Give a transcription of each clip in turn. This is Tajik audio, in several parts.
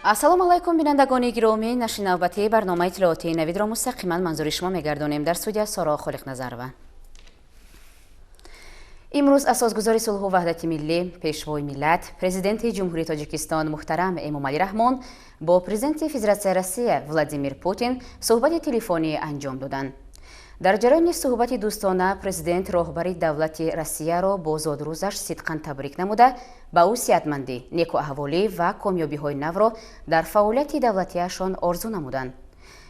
Ассалому алайкум, бинандагони гиромӣ. Нашри навбатии барномаи иттилоотии Навидро мустақиман манзури шумо мегардонем. Дар студия Соро Холиқназарова. Имрӯз асосгузори сулҳу ваҳдати миллӣ, пешвои миллат, президенти Ҷумҳурии Тоҷикистон муҳтарам Эмомалӣ Раҳмон бо президенти Федератсияи Россия Владимир Путин суҳбати телефонӣ анҷом доданд. Дар ҷараёни суҳбати дӯстона президент роҳбари давлати Россияро бо зодрӯзаш сидқан табрик намуда, ба ӯ сеҳатмандӣ, некуаҳволӣ ва комёбиҳои навро дар фаъолияти давлатиашон орзу намуданд.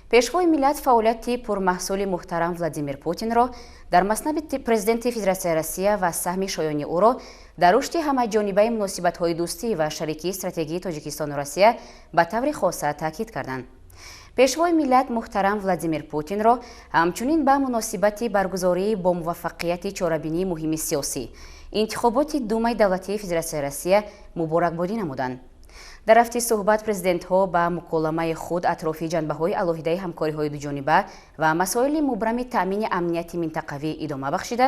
Пешвои миллат фаъолияти пурмаҳсули муҳтарам Владимир Путинро дар маснаби президенти Федератсияи Россия ва саҳми шоёни ӯро дар рушди ҳамаҷонибаи муносибатҳои дӯстӣ ва шарикии стратегии Тоҷикистону Россия ба таври хоса таъкид карданд. Пешвои миллат муҳтарам Владимир Путинро ҳамчунин ба муносибати баргузории бомуваффақияти чорабинии муҳими сиёсӣ, интихоботи Думаи давлатии Федератсияи Россия муборакбодӣ намуданд. Дар рафти суҳбат президентҳо ба муколамаи худ атрофи ҷанбаҳои алоҳидаи ҳамкориҳои дуҷониба ва масоили мубрами таъмини амнияти минтақавӣ идома бахшида,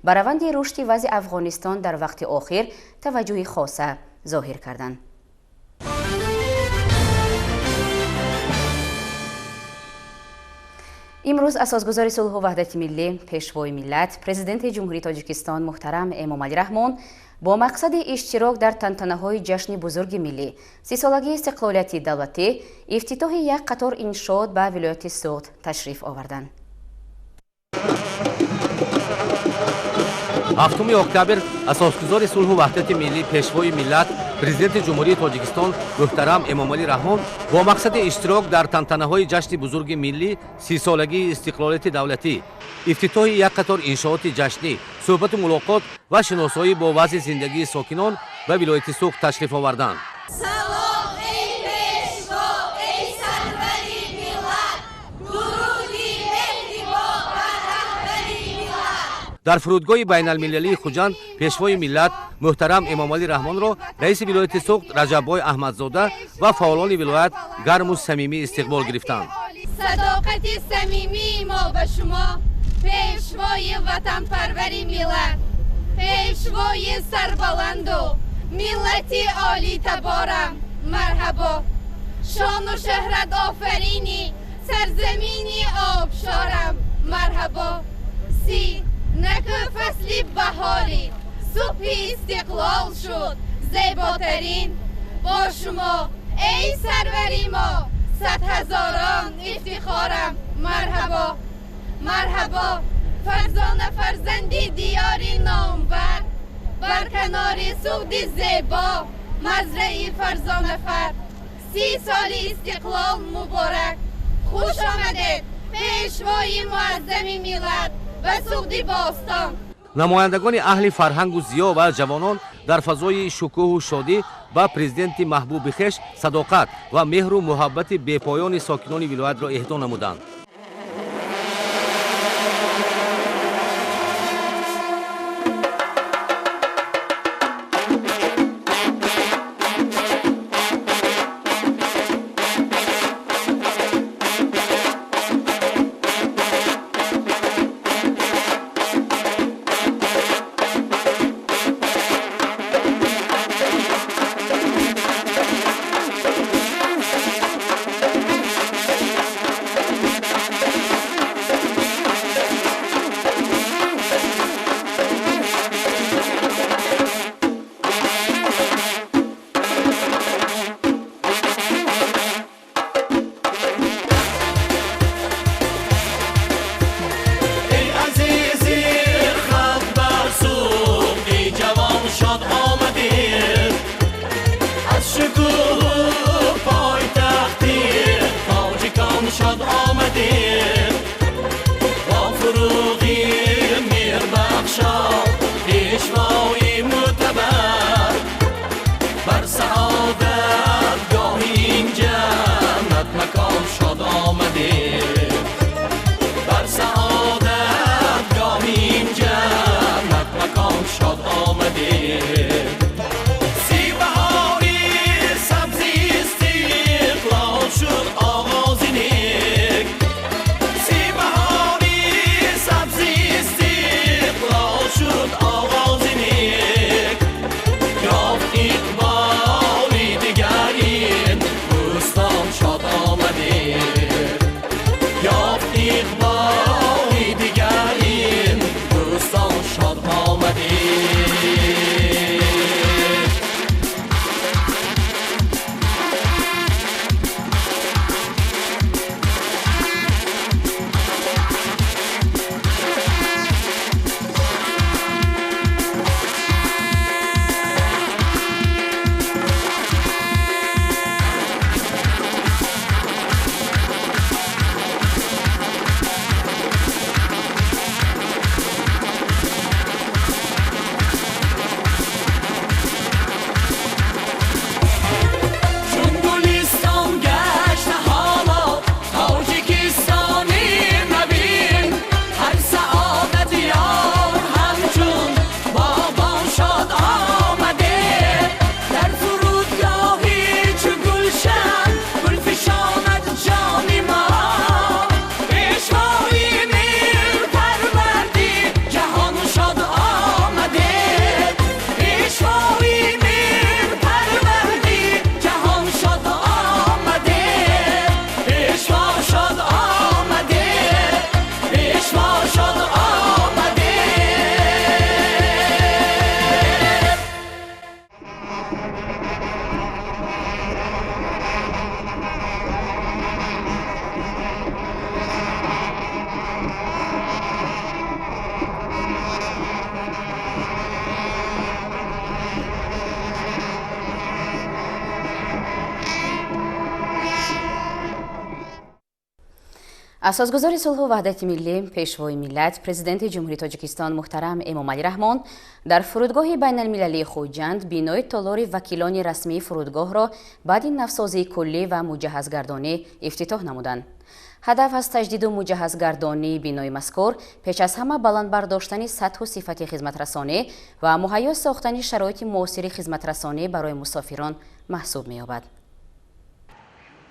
ба раванди рушди вазъи Афғонистон дар вақти охир таваҷҷӯҳи хоса зоҳир карданд. Имрӯз асосгузори сулҳу ваҳдати миллӣ, пешвои миллат, президенти Ҷумҳурии Тоҷикистон муҳтарам Эмомалӣ Раҳмон бо мақсади иштирок дар тантанаҳои ҷашни бузурги миллӣ, сисолагии истиқлолияти давлатӣ, ифтитоҳи як қатор иншоот ба вилояти Суғд ташриф оварданд. 7 октябр асосгузори сулҳу ваҳдати миллӣ, пешвои миллат, президенти Ҷумҳурии Тоҷикистон муҳтарам Эмомалӣ Раҳмон бо мақсади иштирок дар тантанаҳои ҷашни бузурги миллӣ, сисолагии истиқлолияти давлатӣ, ифтитоҳи як қатор иншооти ҷашнӣ, суҳбату мулоқот ва шиносоӣ бо вазъи зиндагии сокинон ба вилояти Суғд ташриф оварданд. Салом, эй пешво, эй сарвари миллат, дуруди меҳри мо ба раҳбари миллат. Дар фурудгоҳи байналмилалии Хуҷанд пешвои миллат муҳтарам Эмомалӣ Раҳмонро раиси вилояти Суғд Раҷаббой Аҳмадзода ва фаъолони вилоят гарму самимӣ истиқбол гирифтанд. Садоқати самимии мо ба шумо, пешвои ватанпарвари миллат, пешвои сарбаланду миллати олитаборам, марҳабо. Шону шӯҳрат офарини сарзамини обшорам, марҳабо. Си наку фасли баҳорӣ, субҳи истиқлол шуд зеботарин. Бо шумо, эй сарвари мо, садҳазорон ифтихорам, марҳабо. Марҳабо, фарзона фарзанди диёри номвар, бар канори Суғди зебо, мазраи фарзонафар. 30 соли истиқлол муборак. Хуш омадед, пешвои муаззами миллат, ба Суғди бостон. Намояндагони аҳли фарҳангу зиё ва ҷавонон дар фазои шукӯҳу шодӣ ба президенти маҳбуби хеш садоқат ва меҳру муҳаббати бепоёни сокинони вилоятро эҳдо намуданд. Асосгузори сулҳу ваҳдати миллӣ, Пешвои миллат, Президенти Ҷумҳурии Тоҷикистон муҳтарам Эмомалӣ Раҳмон дар фурудгоҳи байналмилалии Хуҷанд бинои толори вакилони расмии фурудгоҳро баъди навсозии куллӣ ва муҷаҳҳазгардонӣ ифтитоҳ намуданд. Ҳадаф аз таҷдиду муҷаҳҳазгардонии бинои мазкур пеш аз ҳама баланд бардоштани сатҳу сифати хизматрасонӣ ва муҳайё сохтани шароити муосири хизматрасонӣ барои мусофирон маҳсуб меёбад.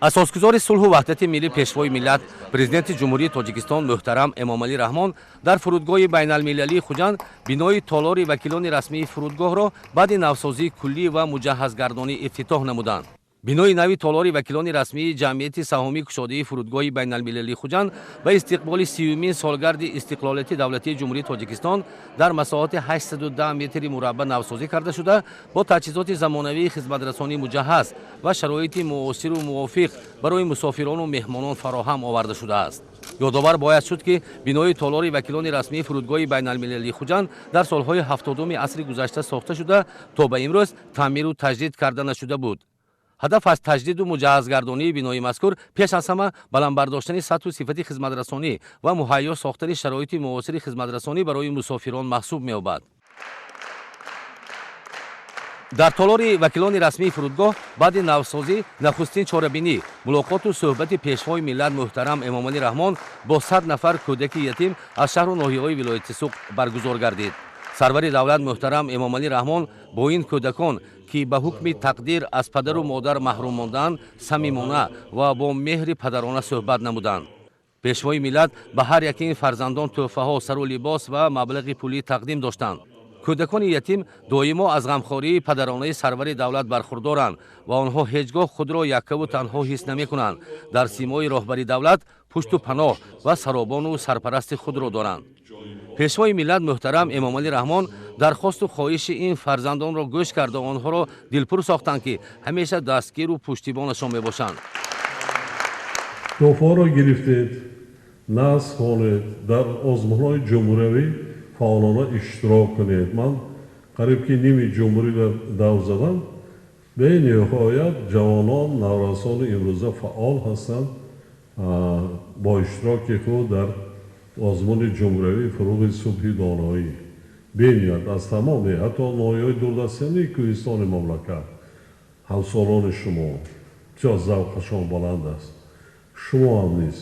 Асосгузори сулҳу ваҳдати миллӣ, Пешвои миллат, Президенти Ҷумҳурии Тоҷикистон муҳтарам Эмомалӣ Раҳмон дар фурудгоҳи байналмилалии Хуҷанд бинои толори вакилони расмии фурудгоҳро баъди навсозии куллӣ ва муҷаҳҳазгардонӣ ифтитоҳ намуданд. Бинои нави толори вакилони расмии ҷамъияти саҳомии кушодаи фурудгоҳи байналмилалии Хуҷанд ба истиқболи 30-умин солгарди истиқлолияти давлатии Ҷумҳурии Тоҷикистон дар масоҳати 810 метри мураббаъ навсозӣ карда шуда, бо таҷҳизоти замонавии хизматрасонӣ муҷаҳҳаз ва шароити муосиру мувофиқ барои мусофирону меҳмонон фароҳам оварда шудааст. Ёдовар бояд шуд, ки бинои толори вакилони расмии фурудгоҳи байналмилалии Хуҷанд дар солҳои 70-уми асри гузашта сохта шуда, то ба имрӯз таъмиру таҷдид карда нашуда буд. Ҳадаф аз таҷдиду муҷаҳҳазгардонии бинои мазкур пеш аз ҳама баланд бардоштани сатҳу сифати хизматрасонӣ ва муҳайё сохтани шароити муосири хизматрасонӣ барои мусофирон маҳсуб меёбад. Дар толори вакилони расмии фурудгоҳ баъди навсозӣ нахустин чорабинӣ, мулоқоту суҳбати Пешвои миллат муҳтарам Эмомалӣ Раҳмон бо 100 нафар кӯдаки ятим аз шаҳру ноҳияҳои вилояти Суғд баргузор гардид. Сарвари давлат муҳтарам Эмомалӣ Раҳмон бо ин кӯдакон, ки ба ҳукми тақдир аз падару модар маҳрум мондаанд, самимона ва бо меҳри падарона суҳбат намуданд. Пешвои миллат ба ҳар яки ин фарзандон тӯҳфаҳо, сару либос ва маблағи пулӣ тақдим доштанд. Кӯдакони ятим доимо аз ғамхории падаронаи сарвари давлат бархурдоранд ва онҳо ҳеҷ гоҳ худро яккаву танҳо ҳис намекунанд. Дар симои роҳбари давлат пушту паноҳ ва саробону сарпарасти худро доранд. Пешвои миллат муҳтарам Эмомалӣ Раҳмон дархосту хоҳиши ин фарзандонро гӯш карда, онҳоро дилпур сохтанд, ки ҳамеша дастгиру пуштибонашон мебошанд. Тӯҳфаҳоро гирифтед, насб хонед, дар озмунҳои ҷумҳуриявӣ фаъолона иштирок кунед. Ман қариб ки ними ҷумҳуриро давр задам. Бениҳоят ҷавонон, наврасони имрӯза фаъол ҳастанд, бо иштироки худ дар озмуни ҷумҳуриявии «Фуруғи субҳи доноӣ». Бениҳоят аз тамоми ҳатто ноҳияҳои дурдастяни кӯҳистони мамлакат ҳамсолони шумо бисёр завқашон баланд аст. Шумо ҳам низ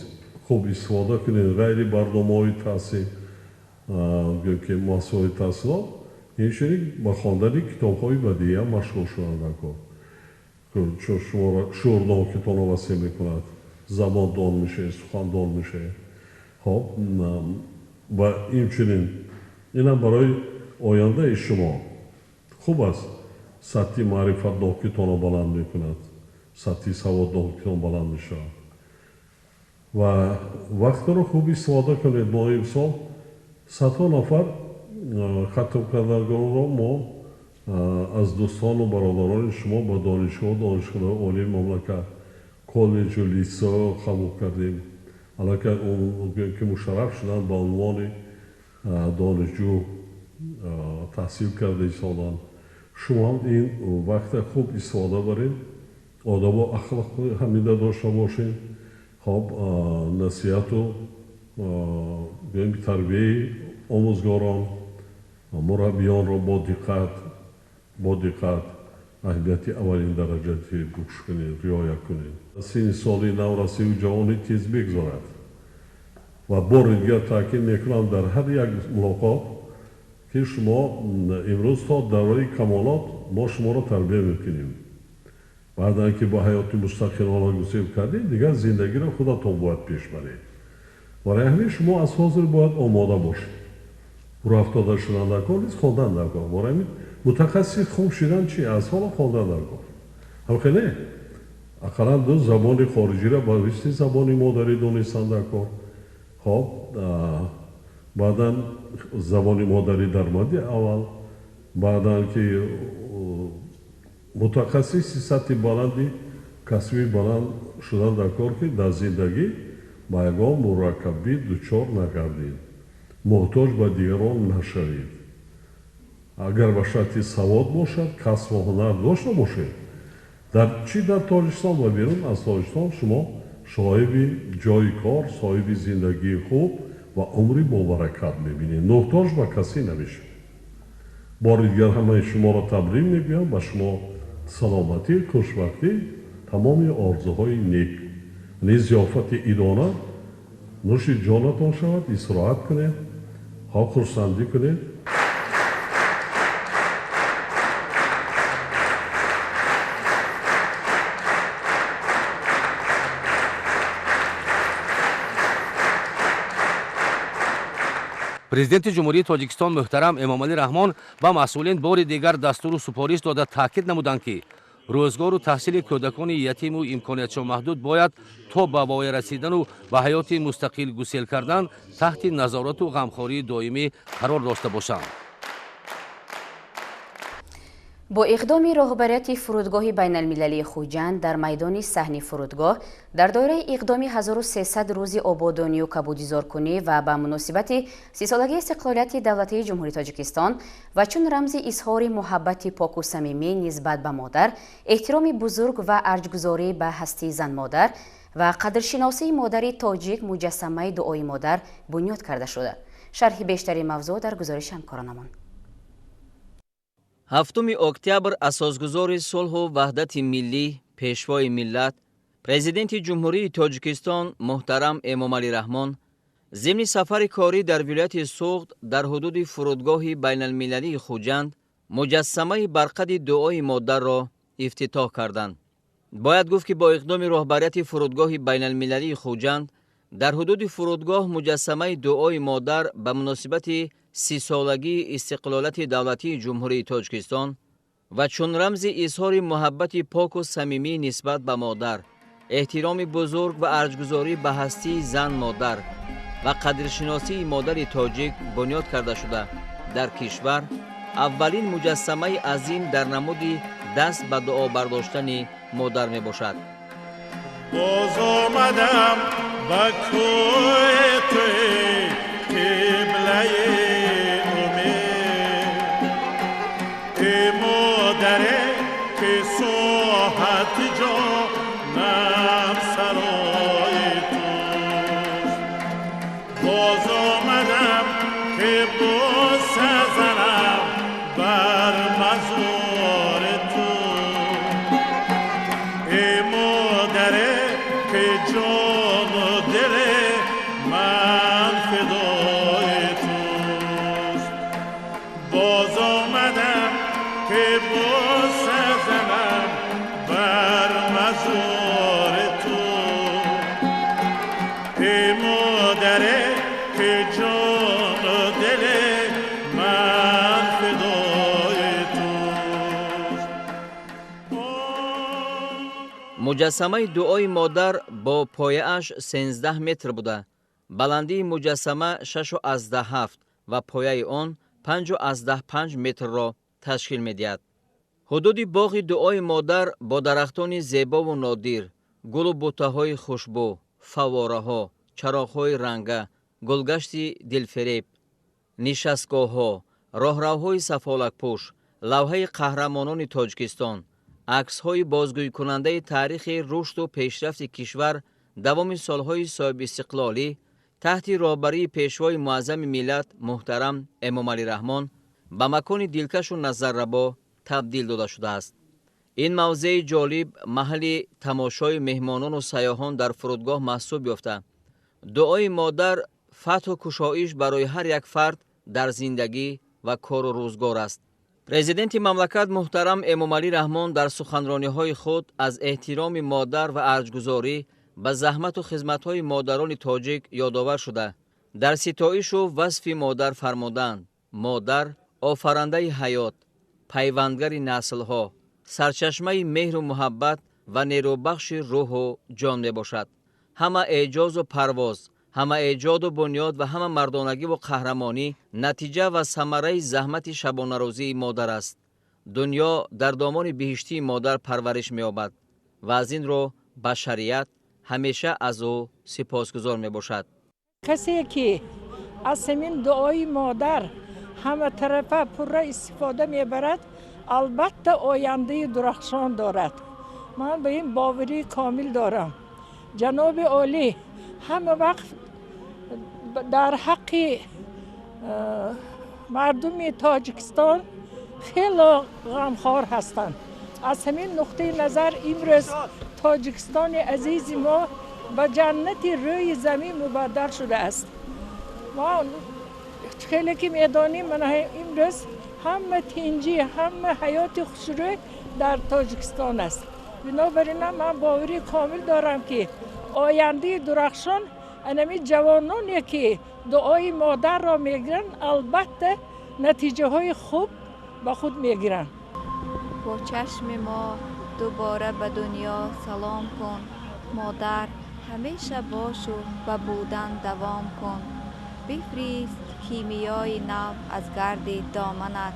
хуб истифода кунед. Ғайри барномаҳои таҳсил, ки муассисаҳои таҳсилот, инчунин ба хондани китобҳои бадиӣ ҳам машғул шуданд дар кор, чун шуморо шуурнокитонро васеъ мекунад, забондон мешавед, сухандон мешавед. Хоб, ва инчунин инам барои ояндаи шумо хуб аст. Сатҳи маърифатнокитонро баланд мекунад, сатҳи саводнокитон баланд мешавад ва вақтро хуб истифода кунед. Мо имсол садҳо нафар хатмкардагонро мо аз дӯстону бародарони шумо ба донишгоҳ, донишгоҳҳои олии мамлакат, коллеҷу литсейҳо қабул кардем. Аллакай ки мушарраф шуданд, ба унвони донишҷӯ таҳсил карда истоданд. Шумо ҳам ин вақта хуб истифода баред, одобу ахлоқи ҳамида дошта бошед. Хоб, насиҳату гӯем тарбияи омӯзгорон, мураббиёнро бо диққат, аҳамияти аввалин дараҷа гӯш кунед, риоя кунед. Синни соли наврасиву ҷавонӣ тез бигзарад ва бори дигар таъкид мекунам дар ҳар як мулоқот, ки шумо имрӯз то давраи камолот мо шуморо тарбия мекунем. Баъдан ки ба ҳаёти мустақилона гусел кардед, дигар зиндагиро худатон бояд пеш баред. Барои ҳамин шумо аз ҳозир бояд омода бошед. Рӯҳафтода шудан дар кор нест, хондан дар кор. Барои ҳамин мутахассиси хуб шудан чи? Аз ҳоло хондан дар кор. Ҳамхеле ақаллан ду забони хориҷиро ба мисли забони модарӣ донистан дар кор. Хоб, баъдан забони модарӣ дар мадди аввал, баъдан ки мутахассиси сатҳи баланди касбии баланд шудан дар кор, ки дар зиндагӣ ба ягон мураккабӣ дучор нагардед, муҳтоҷ ба дигарон нашавед. Агар ба шарти савод бошад, касбу ҳунар дошта бошед, дар чӣ дар Тоҷикистон ва берун аз Тоҷикистон шумо Соҳиби ҷойи кор, соҳиби зиндагии хуб ва умри бобаракат мебинед. Муҳтоҷ ба касе намешавед. Бори дигар ҳамаи шуморо табрик мегӯям, ба шумо саломатӣ, хушбахтӣ, тамоми орзуҳои нек. Яъне зиёфати идона нӯши ҷонатон шавад, истироҳат кунед, хурсандӣ кунед. Президенти Ҷумҳурии Тоҷикистон муҳтарам Эмомалӣ Раҳмон ба масъулин бори дигар дастуру супориш дода таъкид намуданд, ки рӯзгору таҳсили кӯдакони ятиму имкониятшон маҳдуд бояд то ба воя расидану ба ҳаёти мустақил гусел кардан таҳти назорату ғамхории доимӣ қарор дошта бошанд. Бо иқдоми роҳбарияти фурудгоҳи байналмилалии Хуҷанд дар майдони саҳни фурудгоҳ дар доираи иқдоми 1300 рӯзи ободонию кабудизоркунӣ ва ба муносибати 30-солагии истиқлолияти давлатии Ҷумҳурии Тоҷикистон ва чун рамзи изҳори муҳаббати поку самимӣ нисбат ба модар, эҳтироми бузург ва арҷгузорӣ ба ҳастии занмодар ва қадршиносии модари тоҷик муҷассамаи дуои модар бунёд карда шуда. Шарҳи бештари мавзӯъ дар гузориши ҳамкоронамон. 7 октябр асосгузори сулҳу ваҳдати миллӣ, пешвои миллат, президенти Ҷумҳурии Тоҷикистон муҳтарам Эмомалӣ Раҳмон зимни сафари корӣ дар вилояти Суғд дар ҳудуди фурудгоҳи байналмилалии Хуҷанд муҷассамаи барқади дуои модарро ифтитоҳ карданд. Бояд гуфт, ки бо иқдоми роҳбарияти фурудгоҳи байналмилалии Хуҷанд дар ҳудуди фурудгоҳ муҷассамаи дуои модар ба муносибати 30-солагии истиқлолияти давлатии Ҷумҳурии Тоҷикистон ва чун рамзи изҳори муҳаббати поку самимӣ нисбат ба модар, эҳтироми бузург ва арҷгузорӣ ба ҳастии зан-модар ва қадршиносии модари тоҷик бунёд карда шуда, дар кишвар аввалин муҷассамаи азим дар намуди даст ба дуо бардоштани модар мебошад. Боз омадам ба кӯи туи қиблаи умед, эй модаре ки соҳати ҷонам сарои туст. Боз омадам ки бӯса занам бар мазори ту, эй модаре ки ҷону дили ман фидои туст. Боз омадам ки бӯса занам бар мазори ту, эй модаре ки ҷону дили ман фидои туст. Муҷассамаи дуои модар бо пояаш 13 метр буда, баландии муҷассама 6,7 ва пояи он 5,5 метрро ташкил медиҳад. Ҳудуди боғи дуои модар бо дарахтони зебову нодир, гулу буттаҳои хушбӯ, фаввораҳо, чароғҳои ранга, гулгашти дилфиреб, нишастгоҳҳо, роҳравҳои сафолакпӯш, лавҳаи қаҳрамонони Тоҷикистон, аксҳои бозгӯйкунандаи таърихи рушду пешрафти кишвар давоми солҳои соҳибистиқлолӣ таҳти роҳбарии пешвои муаззами миллат муҳтарам Эмомалӣ Раҳмон ба макони дилкашу назаррабо табдил дода шудааст. Ин мавзеи ҷолиб маҳалли тамошои меҳмонону сайёҳон дар фурудгоҳ маҳсуб ёфта, дуои модар фатҳу кушоиш барои ҳар як фард дар зиндагӣ ва кору рӯзгор аст. Президенти мамлакат муҳтарам Эмомалӣ Раҳмон дар суханрониҳои худ аз эҳтироми модар ва арҷгузорӣ ба заҳмату хизматҳои модарони тоҷик ёдовар шуда, дар ситоишу васфи модар фармуданд: модар офарандаи ҳаёт, пайвандгари наслҳо, сарчашмаи меҳру муҳаббат ва нерӯбахши рӯҳу ҷон мебошад. Ҳама эъҷозу парвоз, ҳама эҷоду бунёд ва ҳама мардонагиву қаҳрамонӣ натиҷа ва самараи заҳмати шабонарӯзии модар аст. Дунё дар домони биҳиштии модар парвариш меёбад ва аз ин рӯ башарият ҳамеша аз ӯ сипосгузор мебошад. Касе ки аз ҳамин дуои модар ҳаматарафа пурра истифода мебарад, албатта ояндаи дурахшон дорад. Ман ба ин боварии комил дорам. Ҷаноби олӣ ҳама вақт дар ҳаққи мардуми Тоҷикистон хело ғамхор ҳастанд. Аз ҳамин нуқтаи назар имрӯз Тоҷикистони азизи мо ба ҷаннати рӯи замин мубаддал шудааст. Мо хеле ки медонем, мана имрӯз ҳама тинҷӣ, ҳама ҳаёти хушрӯй дар Тоҷикистон аст. Бинобар ин ман боварии комил дорам, ки ояндаи дурахшон анами ҷавононе, ки дуои модарро мегиранд, албатта натиҷаҳои хуб ба худ мегиранд. Бо чашми мо дубора ба дунё салом кун, модар, ҳамеша бошу ба будан давом кун. Бифирист кимиёи нав аз гарди доманат,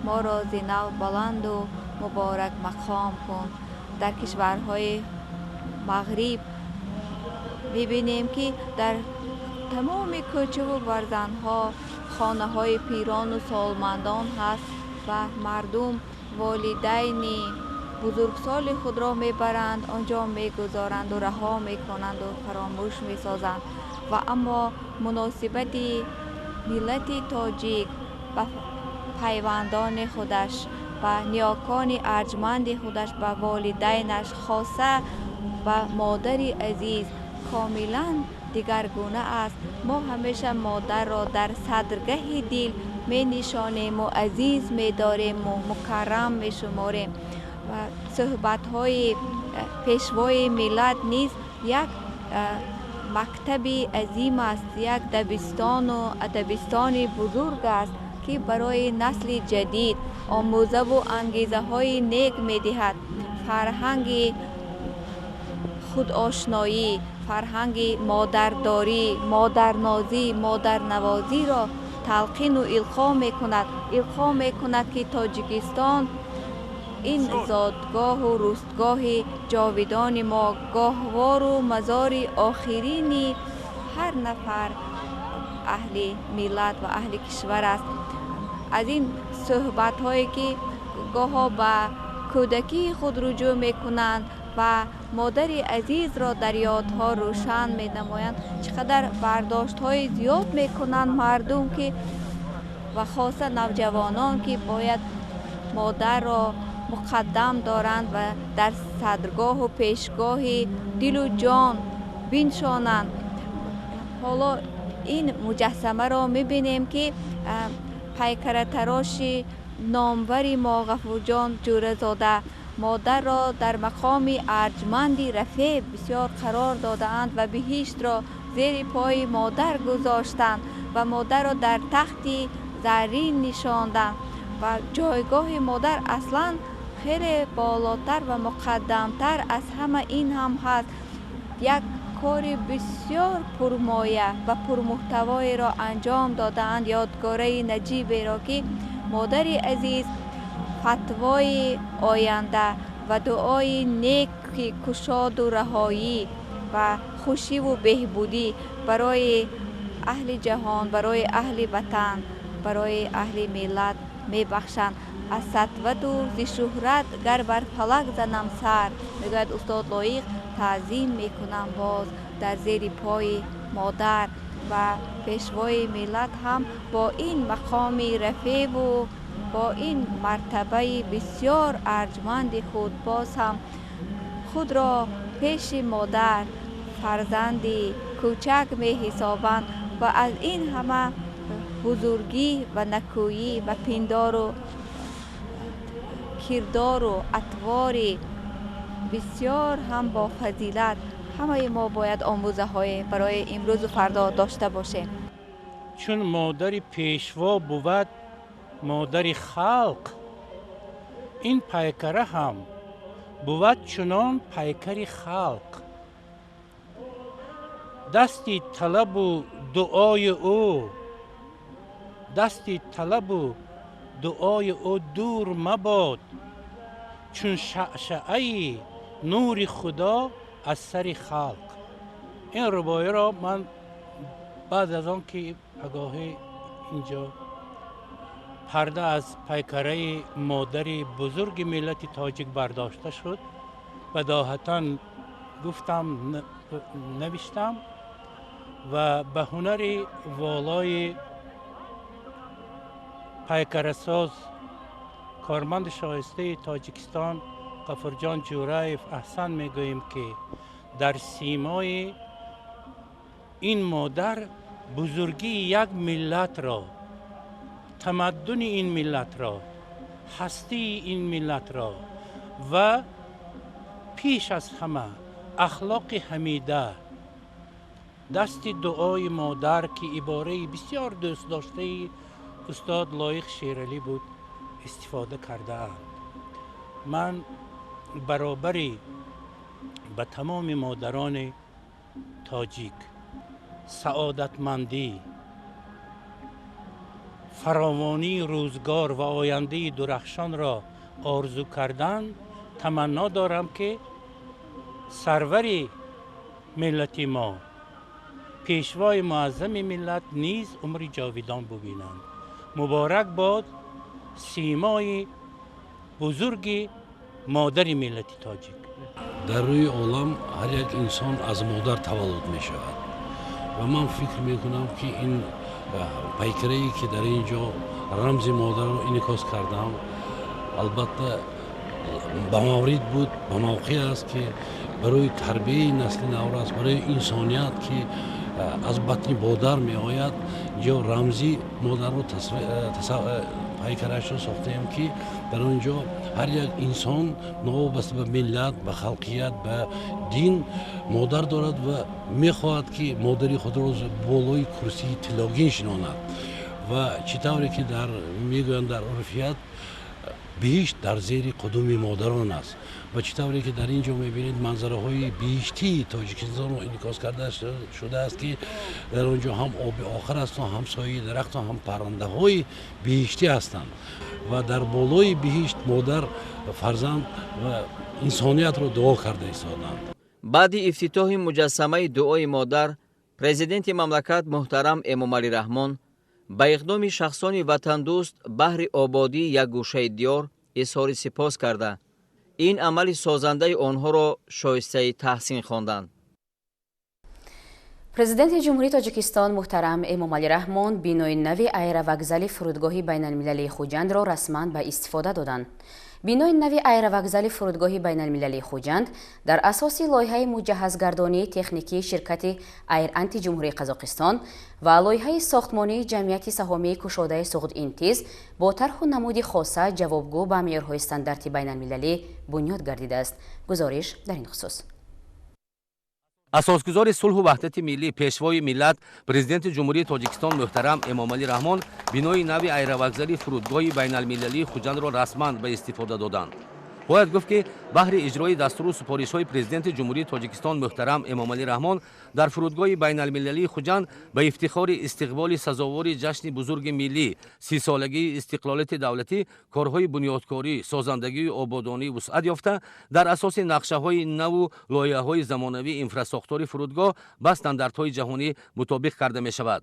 моро зи нав баланду муборак мақом кун. Дар кишварҳои мағриб мебинем, ки дар тамоми кӯчаву барзанҳо хонаҳои пирону солмандон ҳаст ва мардум волидайни бузургсоли худро мебаранд, он ҷо мегузоранду раҳо мекунанду фаромӯш месозанд. Ва аммо муносибати миллати тоҷик ба пайвандони худаш, ба ниёкони арҷманди худаш, ба волидайнаш, хоса ба модари азиз комилан дигаргуна аст. Мо ҳамеша модарро дар садргаҳи дил менишонему азиз медорему мукаррам мешуморем. Ва суҳбатҳои пешвои миллат низ як мактаби азим аст, як дабистону адабистони бузург аст, ки барои насли ҷадид омӯзаву ангезаҳои нек медиҳад. Фарҳанги худошноӣ, фарҳанги модардорӣ, модарнозӣ, модарнавозиро талқину илқо мекунад. Илқо мекунад, ки Тоҷикистон ин зодгоҳу рӯстгоҳи ҷовидони мо, гоҳвору мазори охирини ҳар нафар аҳли миллат ва аҳли кишвар аст. Аз ин суҳбатҳое, ки гоҳо ба кӯдакии худ руҷӯъ мекунанд ва модари азизро дар ёдҳо рӯшан менамоянд, чӣ қадар бардоштҳои зиёд мекунанд мардум, ки ва хоса навҷавонон, ки бояд модарро муқаддам доранд ва дар садргоҳу пешгоҳи дилу ҷон биншонанд. Ҳоло ин муҷассамаро мебинем, ки пайкаратароши номвари мо Ғафурҷон Ҷӯразода модарро дар мақоми арҷманди рафеъ бисёр қарор додаанд ва биҳиштро зери пои модар гузоштанд ва модарро дар тахти заррин нишонданд. Ва ҷойгоҳи модар аслан хеле болотар ва муқаддамтар аз ҳама ин ҳам ҳаст. Як кори бисёр пурмоя ва пурмуҳтавоеро анҷом додаанд, ёдгораи наҷиберо, ки модари азиз фатвои оянда ва дуои неки кушоду раҳоӣ ва хушиву беҳбудӣ барои аҳли ҷаҳон, барои аҳли ватан, барои аҳли миллат мебахшанд. Аз сатвату зи шӯҳрат гар бар фалак занам сар, мегӯяд устод Лоиқ, таъзим мекунам боз дар зери пои модар. Ва пешвои миллат ҳам бо ин мақоми рафеъву бо ин мартабаи бисёр арҷманди худ боз ҳам худро пеши модар фарзанди кӯчак меҳисобанд ва аз ин ҳама бузургӣ ва накӯӣ ва пиндору кирдору атвори бисёр ҳам бофазилат ҳамаи мо бояд омӯзаҳое барои имрӯзу фардо дошта бошем. Чун модари пешво бувад модари халқ, ин пайкара ҳам бувад чунон пайкари халқ. Дасти талабу дуои ӯ, дасти талабу дуои ӯ дур мабод, чун шаъшаъаи нури Худо аз сари халқ. Ин рубоиро ман баъд аз он ки пагоҳӣ инҷо парда аз пайкараи модари бузурги миллати тоҷик бардошта шуд, бадоҳатан Гуфтам, навиштам ва ба ҳунари волои пайкарасоз, корманди шоистаи Тоҷикистон Ғафурҷон Ҷӯраев аҳсан мегӯем, ки дар симои ин модар бузургии як миллатро, тамаддуни ин миллатро, ҳастии ин миллатро ва пеш аз ҳама ахлоқи ҳамида, дасти дуои модар, ки ибораи бисёр дӯстдоштаи устод Лоиқ Шералӣ буд, истифода кардаанд. Ман баробари ба тамоми модарони тоҷик саодатмандӣ, фаровонии рӯзгор ва ояндаи дурахшонро орзу кардан, таманно дорам, ки сарвари миллати мо, пешвои муаззами миллат низ умри ҷовидон бубинанд. Муборак бод симои бузурги модари миллати тоҷик. Дар рӯи олам ҳар як инсон аз модар таваллуд мешавад ва ман фикр мекунам, ки ин пайкарае, ки дар ин ҷо рамзи модарро инъикос кардам, албатта, ба маврид буд, ба мавқеъ аст, ки барои тарбияи насли наврас, барои инсоният, ки аз батни модар меояд, ҷо рамзи модарро пайкарашро сохтаем, ки дар он ҷо ҳар як инсон новобаста ба миллат, ба халқият, ба дин модар дорад ва мехоҳад, ки модари худро болои курсии тиллогин шинонад. Ва чӣ тавре ки дар мегӯянд, дар урфият, биҳишт дар зери қудуми модарон аст. Ва чӣ тавре ки дар ин ҷо мебинед, манзараҳои биҳиштии Тоҷикистонро инъикос карда шудааст, ки дар он ҷо ҳам оби охир асту, ҳам сояи дарахту, ҳам паррандаҳои биҳиштӣ ҳастанд ва дар болои биҳишт модар фарзанд ва инсониятро дуо карда истоданд. Баъди ифтитоҳи муҷассамаи дуои модар, президенти мамлакат муҳтарам Эмомалӣ Раҳмон ба иқдоми шахсони ватандӯст баҳри ободии як гӯшаи диёр изҳори сипос карда, ин амали созандаи онҳоро шоистаи таҳсин хонданд. Президенти Ҷумҳурии Тоҷикистон муҳтарам Эмомалӣ Раҳмон бинои нави аэровокзали фурудгоҳи байналмилалии Хуҷандро расман ба истифода доданд. Бинои нави аэровокзали фурудгоҳи байналмилалии Хуҷанд дар асоси лоиҳаи муҷаҳҳазгардонии техникии ширкати Айр-Анти Ҷумҳурии Қазоқистон ва лоиҳаи сохтмонии ҷамъияти саҳомии кушодаи Суғд-Интиз бо тарҳу намуди хоса, ҷавобгӯ ба меъёрҳои стандарти байналмилалӣ бунёд гардидааст. Гузориш дар ин хусус. Асосгузори сулҳу ваҳдати миллӣ, пешвои миллат, Президенти Ҷумҳурии Тоҷикистон муҳтарам Эмомалӣ Раҳмон бинои нави аэровокзали фурудгоҳи байналмилалии Хуҷандро расман ба истифода доданд. Бояд гуфт, ки баҳри иҷрои дастуру супоришҳои Президенти Ҷумҳурии Тоҷикистон муҳтарам Эмомалӣ Раҳмон дар фурудгоҳи байналмилалии Хуҷанд ба ифтихори истиқболи сазовори ҷашни бузурги миллӣ, 30-солагии истиқлолияти давлатӣ, корҳои бунёдкорӣ, созандагию ободонӣ вусъат ёфта, дар асоси нақшаҳои наву лоиҳаҳои замонавии инфрасохтори фурудгоҳ ба стандартҳои ҷаҳонӣ мутобиқ карда мешавад.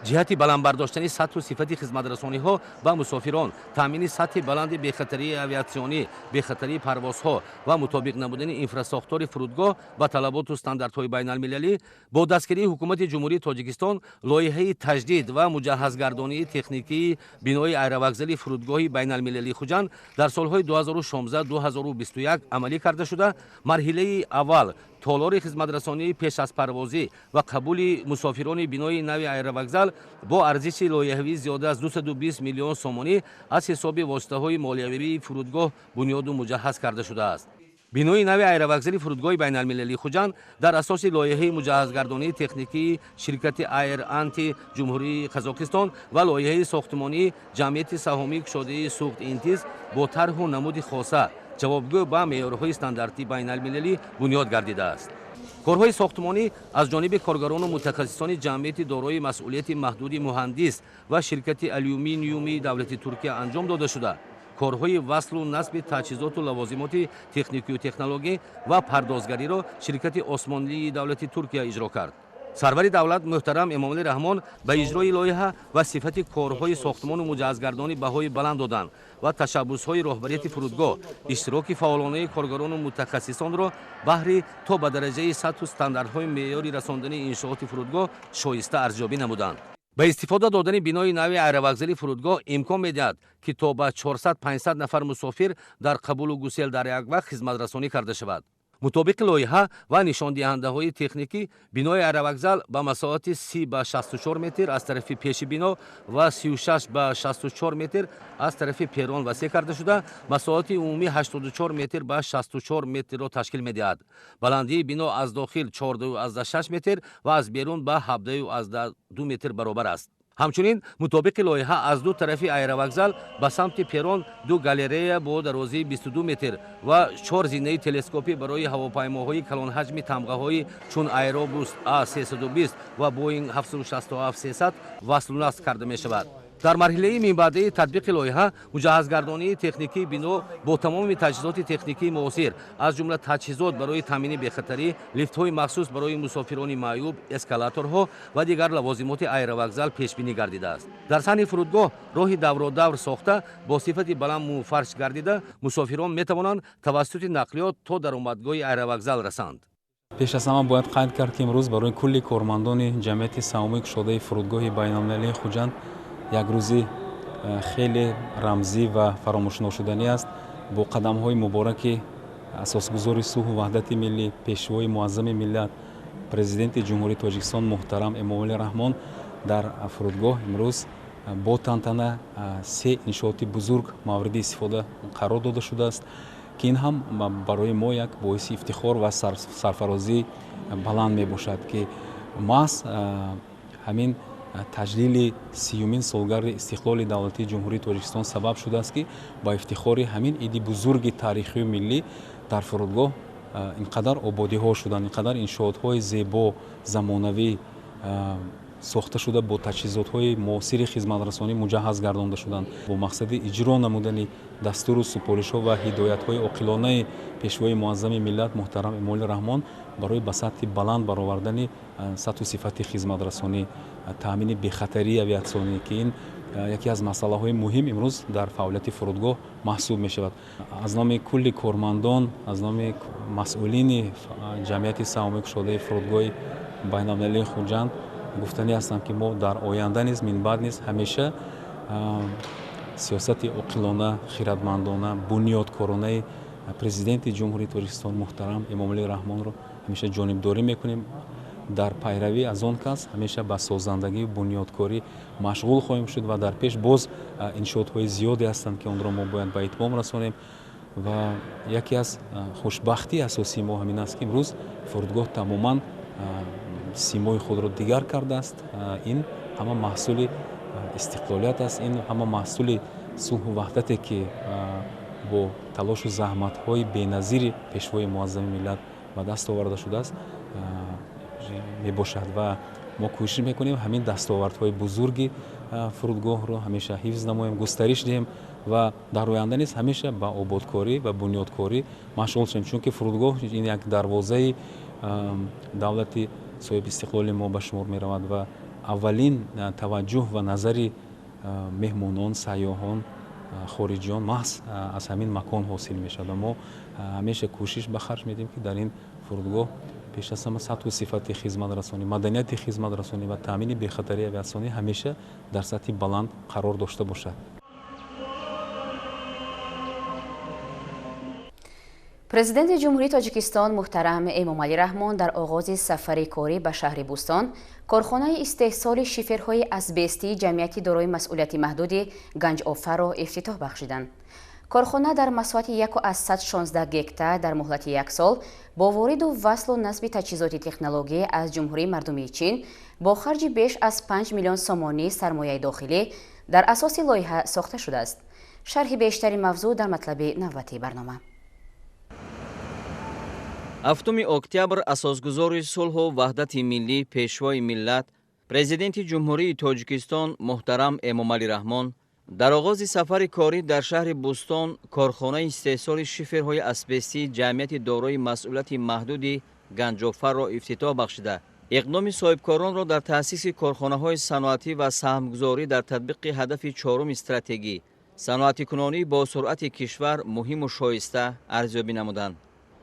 Ҷиҳати баланд бардоштани сатҳу сифати хизматрасониҳо ба мусофирон, таъмини сатҳи баланди бехатарии авиатсионӣ, бехатарии парвозҳо ва мутобиқ намудани инфрасохтори фурудгоҳ ба талаботу стандартҳои байналмилалӣ, бо дастгирии Ҳукумати Ҷумҳурии Тоҷикистон лоиҳаи таҷдид ва муҷаҳҳазгардонии техникии бинои аэровокзали фурудгоҳи байналмилалии Хуҷанд дар солҳои 2016-2021 амалӣ карда шуда, марҳилаи аввал толори хизматрасонии пеш аз парвозӣ ва қабули мусофирони бинои нави аэровокзал бо арзиши лоиҳавӣ зиёда аз 220 миллион сомонӣ аз ҳисоби воситаҳои молиявии фурудгоҳ бунёду муҷаҳҳаз карда шудааст. Бинои нави аэровокзали фурудгоҳи байналмилалии Хуҷанд дар асоси лоиҳаи муҷаҳҳазгардонии техникии ширкати Аэр Анти Ҷумҳурии Қазоқистон ва лоиҳаи сохтмонии ҷамъияти саҳомии кушодаи Суғд Интиз бо тарҳу намуди хоса, ҷавобгӯ ба меъёрҳои стандарти байналмилалӣ бунёд гардидааст. Корҳои сохтмонӣ аз ҷониби коргарону мутахассисони ҷамъияти дорои масъулияти маҳдуди Муҳандис ва ширкати Алюминиуми давлати Туркия анҷом дода шуда, корҳои васлу насби таҷҳизоту лавозимоти техникию технологӣ ва пардозгариро ширкати Осмонлии давлати Туркия иҷро кард. Сарвари давлат муҳтарам Эмомалӣ Раҳмон ба иҷрои лоиҳа ва сифати корҳои сохтмону муҷаҳҳазгардонӣ баҳои баланд доданд ва ташаббусҳои роҳбарияти фурудгоҳ, иштироки фаъолонаи коргарону мутахассисонро баҳри то ба дараҷаи сатҳу стандартҳои меъёри расондани иншооти фурудгоҳ шоиста арзёбӣ намуданд. Ба истифода додани бинои нави аэровокзали фурудгоҳ имкон медиҳад, ки то ба 400-500 нафар мусофир дар қабулу гусел дар як вақт хизматрасонӣ карда шавад. Мутобиқи лоиҳа ва нишондиҳандаҳои техникӣ, бинои аэровокзал ба масоҳати 30 ба 64 метр аз тарафи пеши бино ва 36 ба 64 метр аз тарафи перрон васеъ карда шуда, масоҳати умумӣ 84 метр ба 64 метрро ташкил медиҳад. Баландии бино аз дохил 14,6 метр ва аз берун ба 17,2 метр баробар аст. Ҳамчунин мутобиқи лоиҳа аз ду тарафи аэровокзал ба самти перрон ду галерея бо дарозии 22 метр ва чор зинаи телескопӣ барои ҳавопаймоҳои калонҳаҷми тамғаҳои чун Аэробус А320 ва Боинг 767-300 васлу насб карда мешавад. Дар марҳилаи минбаъдаи татбиқи лоиҳа муҷаҳҳазгардонии техникии бино бо тамоми таҷҳизоти техникии муосир, аз ҷумла таҷҳизот барои таъмини бехатарӣ, лифтҳои махсус барои мусофирони маъюб, эскалаторҳо ва дигар лавозимоти аэровокзал пешбинӣ гардидааст. Дар саҳни фурудгоҳ роҳи давродавр сохта бо сифати баланд муфарш гардида, мусофирон метавонанд тавассути нақлиёт то даромадгоҳи аэровокзал расанд. Пеш аз ҳама бояд қайд кард, ки имрӯз барои кулли кормандони ҷамъияти саҳомии кушодаи фурудгоҳи байналмилалии Хуҷанд як рӯзи хеле рамзӣ ва фаромӯшношуданӣ аст. Бо қадамҳои мубораки асосгузори сулҳу ваҳдати миллӣ, пешвои муаззами миллат, президенти Ҷумҳурии Тоҷикистон муҳтарам Эмомалӣ Раҳмон дар фурудгоҳ имрӯз бо тантана се иншооти бузург мавриди истифода қарор дода шудааст, ки ин ҳам барои мо як боиси ифтихор ва сарфарозии баланд мебошад, ки маҳз ҳамин таҷлили сиюмин солгарди истиқлоли давлатии Ҷумҳурии Тоҷикистон сабаб шудааст, ки ба ифтихори ҳамин иди бузурги таърихию миллӣ дар фурудгоҳ ин қадар ободиҳо шуданд, ин қадар иншоотҳои зебо, замонавӣ сохта шуда, бо таҷҳизотҳои муосири хизматрасонӣ муҷаҳҳаз гардонда шуданд. Бо мақсади иҷро намудани дастуру супоришҳо ва ҳидоятҳои оқилонаи пешвои муаззами миллат муҳтарам Эмомалӣ Раҳмон барои ба сатҳи баланд баровардани сатҳу сифати хизматрасонӣ, таъмини бехатарии авиатсионӣ, ки ин яке аз масъалаҳои муҳим имрӯз дар фаъолияти фурудгоҳ маҳсуб мешавад. Аз номи кулли кормандон, аз номи масъулини ҷамъияти саҳомии кушодаи фурудгоҳи байналмилалии Хуҷанд гуфтанӣ ҳастам, ки мо дар оянда низ, минбаъд низ ҳамеша сиёсати оқилона, хиратмандона, бунёдкоронаи президенти Ҷумҳурии Тоҷикистон муҳтарам Эмомалӣ Раҳмонро ҳамеша ҷонибдорӣ мекунем. Дар пайравӣ аз он кас ҳамеша ба созандагию бунёдкорӣ машғул хоҳем шуд ва дар пеш боз иншоотҳои зиёде ҳастанд, ки онро мо бояд ба итмом расонем. Ва яке аз хушбахтии асосии мо ҳамин аст, ки имрӯз фурудгоҳ тамоман симои худро дигар кардааст. Ин ҳама маҳсули истиқлолият аст, ин ҳама маҳсули сулҳу ваҳдате, ки бо талошу заҳматҳои беназири пешвои муаззами миллат ба даст оварда шудааст мебошад. Ва мо кӯшиш мекунем ҳамин дастовардҳои бузурги фурудгоҳро ҳамеша ҳифз намоем, густариш диҳем ва дар оянда низ ҳамеша ба ободкорӣ ва бунёдкорӣ машғул шавем, чунки фурудгоҳ ин як дарвозаи давлати соҳиби истиқлоли мо ба шумор меравад ва аввалин таваҷҷӯҳ ва назари меҳмонон, сайёҳон, хориҷиён маҳз аз ҳамин макон ҳосил мешавад. Ва мо ҳамеша кӯшиш ба харҷ медиҳем, ки дар ин фурудгоҳ пеш аз ҳама сатҳу сифати хизматрасонӣ, маданияти хизматрасонӣ ва таъмини бехатарии авиатсионӣ ҳамеша дар сатҳи баланд қарор дошта бошад. Президенти Ҷумҳурии Тоҷикистон муҳтарам Эмомалӣ Раҳмон дар оғози сафари корӣ ба шаҳри Бӯстон корхонаи истеҳсоли шиферҳои асбестии ҷамъияти дорои масъулияти маҳдуди Ганҷофарро ифтитоҳ бахшиданд. Корхона дар масоҳати 1,16 гектар дар муҳлати як сол бо вориду васлу насби таҷҳизоти технологӣ аз Ҷумҳурии Мардумии Чин бо харҷи беш аз 5 миллион сомонӣ сармояи дохилӣ дар асоси лоиҳа сохта шудааст. Шарҳи бештари мавзӯъ дар матлаби навбатии барнома. 7 октябр асосгузори сулҳу ваҳдати миллӣ, пешвои миллат, президенти Ҷумҳурии Тоҷикистон муҳтарам Эмомалӣ Раҳмон дар оғози сафари корӣ дар шаҳри Бӯстон корхонаи истеҳсоли шиферҳои асбестии ҷамъияти дорои масъулияти маҳдуди Ганҷофарро ифтитоҳ бахшида, Иқдоми соҳибкоронро дар таъсиси корхонаҳои саноатӣ ва саҳмгузорӣ дар татбиқи ҳадафи чоруми стратегӣ саноатикунонӣ бо суръати кишвар муҳиму шоиста арзёбӣ намуданд.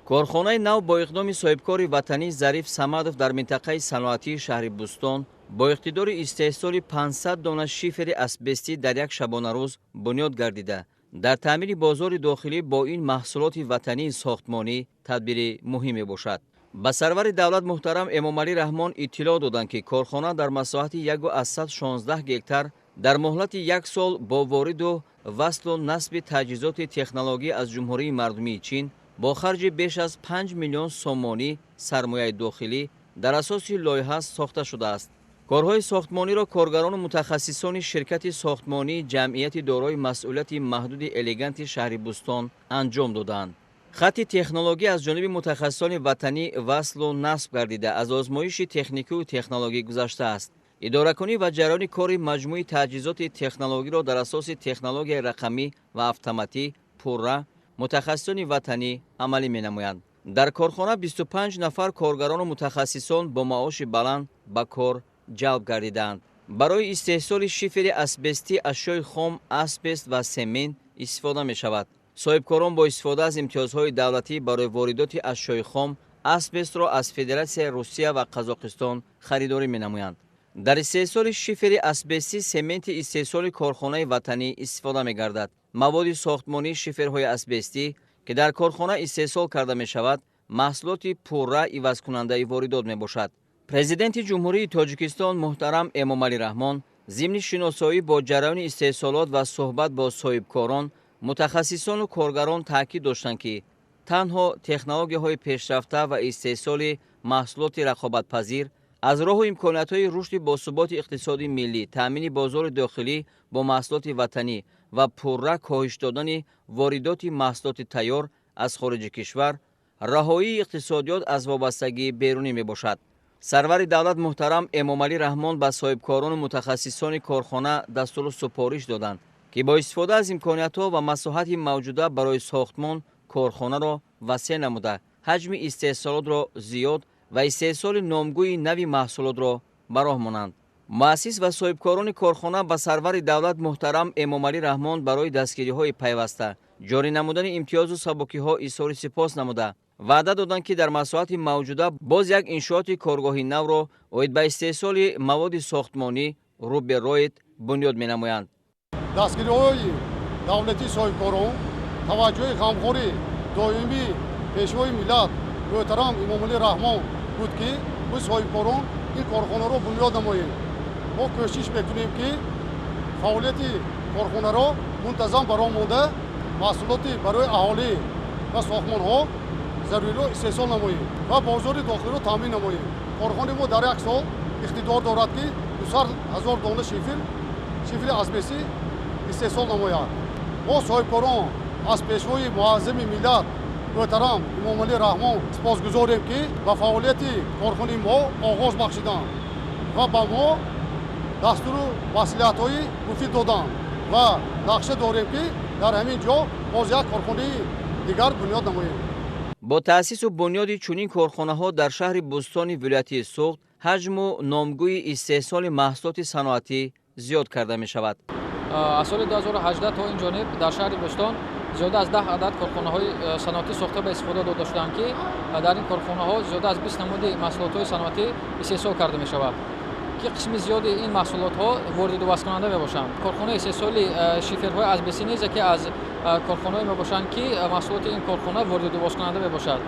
Корхонаи нав бо иқдоми соҳибкори ватанӣ Зариф Самадов дар минтақаи саноатии шаҳри Бӯстон бо иқтидори истеҳсоли 500 дона шифери асбестӣ дар як шабонарӯз бунёд гардида, дар таъмини бозори дохилӣ бо ин маҳсулоти ватании сохтмонӣ тадбири муҳим мебошад. Ба сарвари давлат муҳтарам Эмомалӣ Раҳмон иттилоъ доданд, ки корхона дар масоҳати 1,16 гектар дар муҳлати як сол бо вориду васлу насби таҷҳизоти технологӣ аз Ҷумҳурии Мардумии Чин бо харҷи беш аз 5 миллион сомонӣ сармояи дохилӣ дар асоси лоиҳа сохта шудааст. Корҳои сохтмониро коргарону мутахассисони ширкати сохтмонии ҷамъияти дорои масъулияти маҳдуди Элеганти шаҳри Бӯстон анҷом додаанд. Хатти технологӣ аз ҷониби мутахассисони ватанӣ васлу насб гардида, аз озмоиши техникию технологӣ гузаштааст. Идоракунӣ ва ҷараёни кори маҷмӯи таҷҳизоти технологиро дар асоси технологияи рақамӣ ва автоматӣ пурра мутахассисони ватанӣ амалӣ менамоянд. Дар корхона 25 нафар коргарону мутахассисон бо маоши баланд ба кор ҷалб гардидаанд. Барои истеҳсоли шифери асбестӣ ашёи хом, асбест ва семент истифода мешавад. Соҳибкорон бо истифода аз имтиёзҳои давлатӣ барои воридоти ашёи хом асбестро аз Федератсияи Русия ва Қазоқистон харидорӣ менамоянд. Дар истеҳсоли шифери асбестӣ сементи истеҳсоли корхонаи ватанӣ истифода мегардад. Маводи сохтмонии шиферҳои асбестӣ, ки дар корхона истеҳсол карда мешавад, маҳсулоти пурра ивазкунандаи воридот мебошад. Президенти Ҷумҳурии Тоҷикистон муҳтарам Эмомалӣ Раҳмон зимни шиносоӣ бо ҷараёни истеҳсолот ва суҳбат бо соҳибкорон, мутахассисону коргарон таъкид доштанд, ки танҳо технологияҳои пешрафта ва истеҳсоли маҳсулоти рақобатпазир аз роҳу имкониятҳои рушди босуботи иқтисоди миллӣ, таъмини бозори дохилӣ бо маҳсулоти ватанӣ ва пурра коҳиш додани воридоти маҳсулоти тайёр аз хориҷи кишвар, раҳоии иқтисодиёт аз вобастагии берунӣ мебошад. Сарвари давлат муҳтарам Эмомалӣ Раҳмон ба соҳибкорону мутахассисони корхона дастуру супориш доданд, ки бо истифода аз имкониятҳо ва масоҳати мавҷуда барои сохтмон корхонаро васеъ намуда, ҳаҷми истеҳсолотро зиёд ва истеҳсоли номгӯи нави маҳсулотро ба роҳ монанд. Муассис ва соҳибкорони корхона ба сарвари давлат муҳтарам Эмомалӣ Раҳмон барои дастгириҳои пайваста, ҷорӣ намудани имтиёзу сабукиҳо изҳори сипос намуда, ваъда доданд, ки дар масоҳати мавҷуда боз як иншооти коргоҳи навро оид ба истеҳсоли маводи сохтмонӣ рӯбероид бунёд менамоянд. Дастгириҳои давлатии соҳибкорон, таваҷҷӯҳи ғамхории доимии Пешвои миллат муҳтарам Эмомалӣ Раҳмон буд, ки мо соҳибкорон ин корхонаро бунёд намоем. Мо кӯшиш мекунем, ки фаъолияти корхонаро мунтазам ба роҳ монда, маҳсулоти барои аҳолӣ ва сохтмонҳо заруриро истеҳсол намоем ва бозори дохилиро таъмин намоем. Корхонаи мо дар як сол иқтидор дорад, ки 200 ҳазор дона шифери асбестӣ истеҳсол намояд. Мо соҳибкорон аз Пешвои муаззами миллат муҳтарам Эмомалӣ Раҳмон сипосгузорем, ки ба фаъолияти корхонаи мо оғоз бахшиданд ва ба мо дастуру маслиҳатҳои муфид доданд ва нақша дорем, ки дар ҳамин ҷо боз як корхонаи дигар бунёд намоем. Бо таъсису бунёди чунин корхонаҳо дар шаҳри Бӯстони вилояти Суғд ҳаҷму номгӯи истеҳсоли маҳсулоти саноатӣ зиёд карда мешавад. Аз соли 2018 то ин ҷониб дар шаҳри Бӯстон зиёда аз 10 адад корхонаҳои саноатӣ сохта ба истифода дода шуданд, ки дар ин корхонаҳо зиёда аз 20 намуди маҳсулотҳои саноатӣ истеҳсол карда мешавад, ки қисми зиёди ин маҳсулотҳо воридувасткунанда мебошанд. Корхонаи истеҳсоли шиферҳои асбестӣ низ яке аз корхонаҳое мебошанд, ки маҳсулоти ин корхона воридувозкунанда мебошад.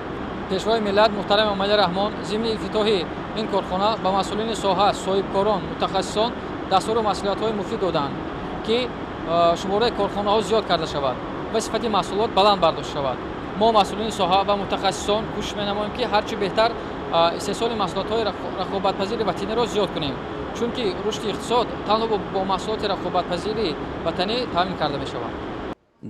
Пешвои миллат муҳтарам Эмомалӣ Раҳмон зимни ифтитоҳи ин корхона ба масъулини соҳа, соҳибкорон, мутахассисон дастуру маслиҳатҳои муфид доданд, ки шумораи корхонаҳо зиёд карда шавад ва сифати маҳсулот баланд бардошта шавад. Мо, масъулини соҳа ва мутахассисон, кӯшиш менамоем, ки ҳарчи беҳтар истеҳсоли маҳсулотҳои рақобатпазири ватаниро зиёд кунем, чунки рушди иқтисод танҳо бо маҳсулоти рақобатпазири ватанӣ таъмин карда мешавад.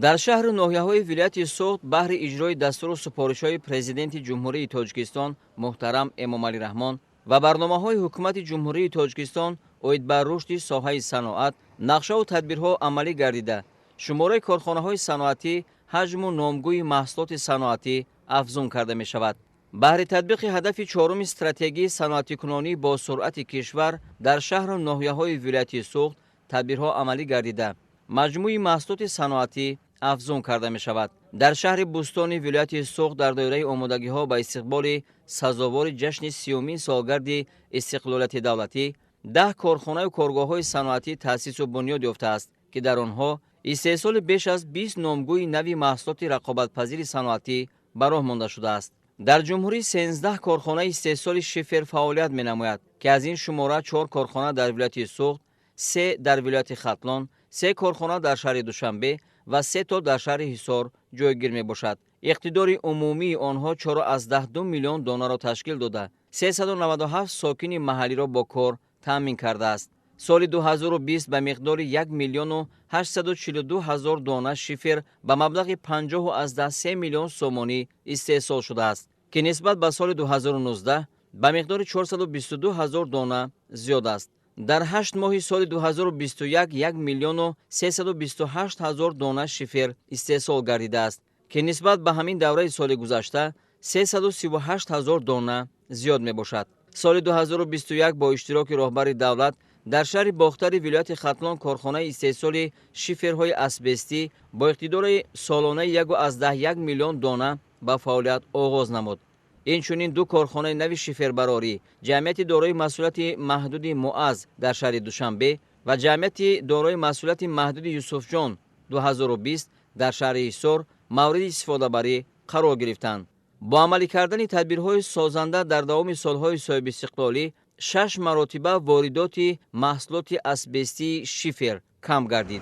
Дар шаҳру ноҳияҳои вилояти Суғд баҳри иҷрои дастуру супоришҳои Президенти Ҷумҳурии Тоҷикистон муҳтарам Эмомалӣ Раҳмон ва барномаҳои Ҳукумати Ҷумҳурии Тоҷикистон оид ба рушди соҳаи саноат нақшаву тадбирҳо амалӣ гардида, шумораи корхонаҳои саноатӣ, ҳаҷму номгӯи маҳсулоти саноатӣ афзун карда мешавад. Баҳри татбиқи ҳадафи чоруми стратегии саноатикунонӣ бо суръати кишвар дар шаҳру ноҳияҳои вилояти Суғд тадбирҳо амалӣ гардида, маҷмӯи маҳсулоти саноатӣ афзун карда мешавад. Дар шаҳри Бӯстони вилояти Суғд дар доираи омодагиҳо ба истиқболи сазовори ҷашни 30-умин солгарди истиқлолияти давлатӣ 10 корхонаю коргоҳҳои саноатӣ таъсису бунёд ёфтааст, ки дар онҳо истеҳсоли беш аз 20 номгӯи нави маҳсулоти рақобатпазири саноатӣ ба роҳ монда шудааст. Дар ҷумҳурӣ 13 корхонаи истеҳсоли шифер фаъолият менамояд, ки аз ин шумора 4 корхона дар вилояти Суғд, 3 дар вилояти Хатлон, 3 корхона дар шаҳри Душанбе ва 3 то дар шаҳри Ҳисор ҷойгир мебошад. Иқтидори умумии онҳо 4,2 миллион донаро ташкил дода, 397 сокини маҳаллиро бо кор таъмин кардааст. Соли 2020 ба миқдори 1 842 000 дона шифер ба маблағи 50,3 миллион сомонӣ истеҳсол шудааст, ки нисбат ба соли 2019 ба миқдори 422 000 дона зиёд аст. Дар 8 моҳи соли 2021 1 328 000 дона шифер истеҳсол гардидааст, ки нисбат ба ҳамин давраи соли гузашта 338 000 дона зиёд мебошад. Соли 2021 бо иштироки роҳбари давлат дар шаҳри Бохтари вилояти Хатлон корхонаи истеҳсоли шиферҳои асбестӣ бо иқтидори солонаи 1,1 миллион дона ба фаъолият оғоз намуд. Инчунин 2 корхонаи нави шифербарорӣ, ҷамъияти дорои масъулияти маҳдуди Муаз дар шаҳри Душанбе ва ҷамъияти дорои масъулияти маҳдуди Юсуфҷон 2020 дар шаҳри Ҳисор мавриди истифодабарӣ қарор гирифтанд. Бо амалӣ кардани тадбирҳои созанда дар давоми солҳои соҳибистиқлолӣ 6 маротиба воридоти маҳсулоти асбестии шифер кам гардид.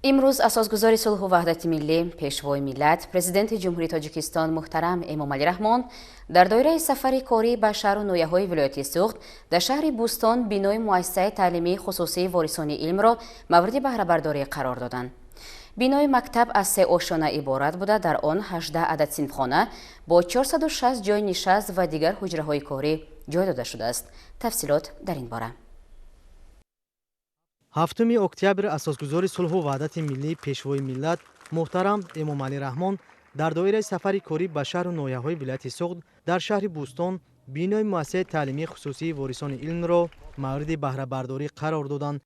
Имрӯз асосгузори сулҳу ваҳдати миллӣ, пешвои миллат, президенти Ҷумҳурии Тоҷикистон муҳтарам Эмомалӣ Раҳмон дар доираи сафари корӣ ба шаҳру ноҳияҳои вилояти Суғд дар шаҳри Бӯстон бинои муассисаи таълимии хусусии ворисони илмро мавриди баҳрабардорӣ қарор доданд. Бинои мактаб аз 3 ошёна иборат буда, дар он 18 адад синфхона бо 460 ҷойи нишаст ва дигар ҳуҷраҳои корӣ ҷой дода шудааст. Тафсилот дар ин бора. 7 октябр асосгузори сулҳу ваҳдати миллӣ, пешвои миллат муҳтарам Эмомалӣ Раҳмон дар доираи сафари корӣ ба шаҳру ноҳияҳои вилояти Суғд дар шаҳри Бӯстон бинои муассисаи таълимии хусусии ворисони илмро мавриди баҳрабардорӣ қарор доданд.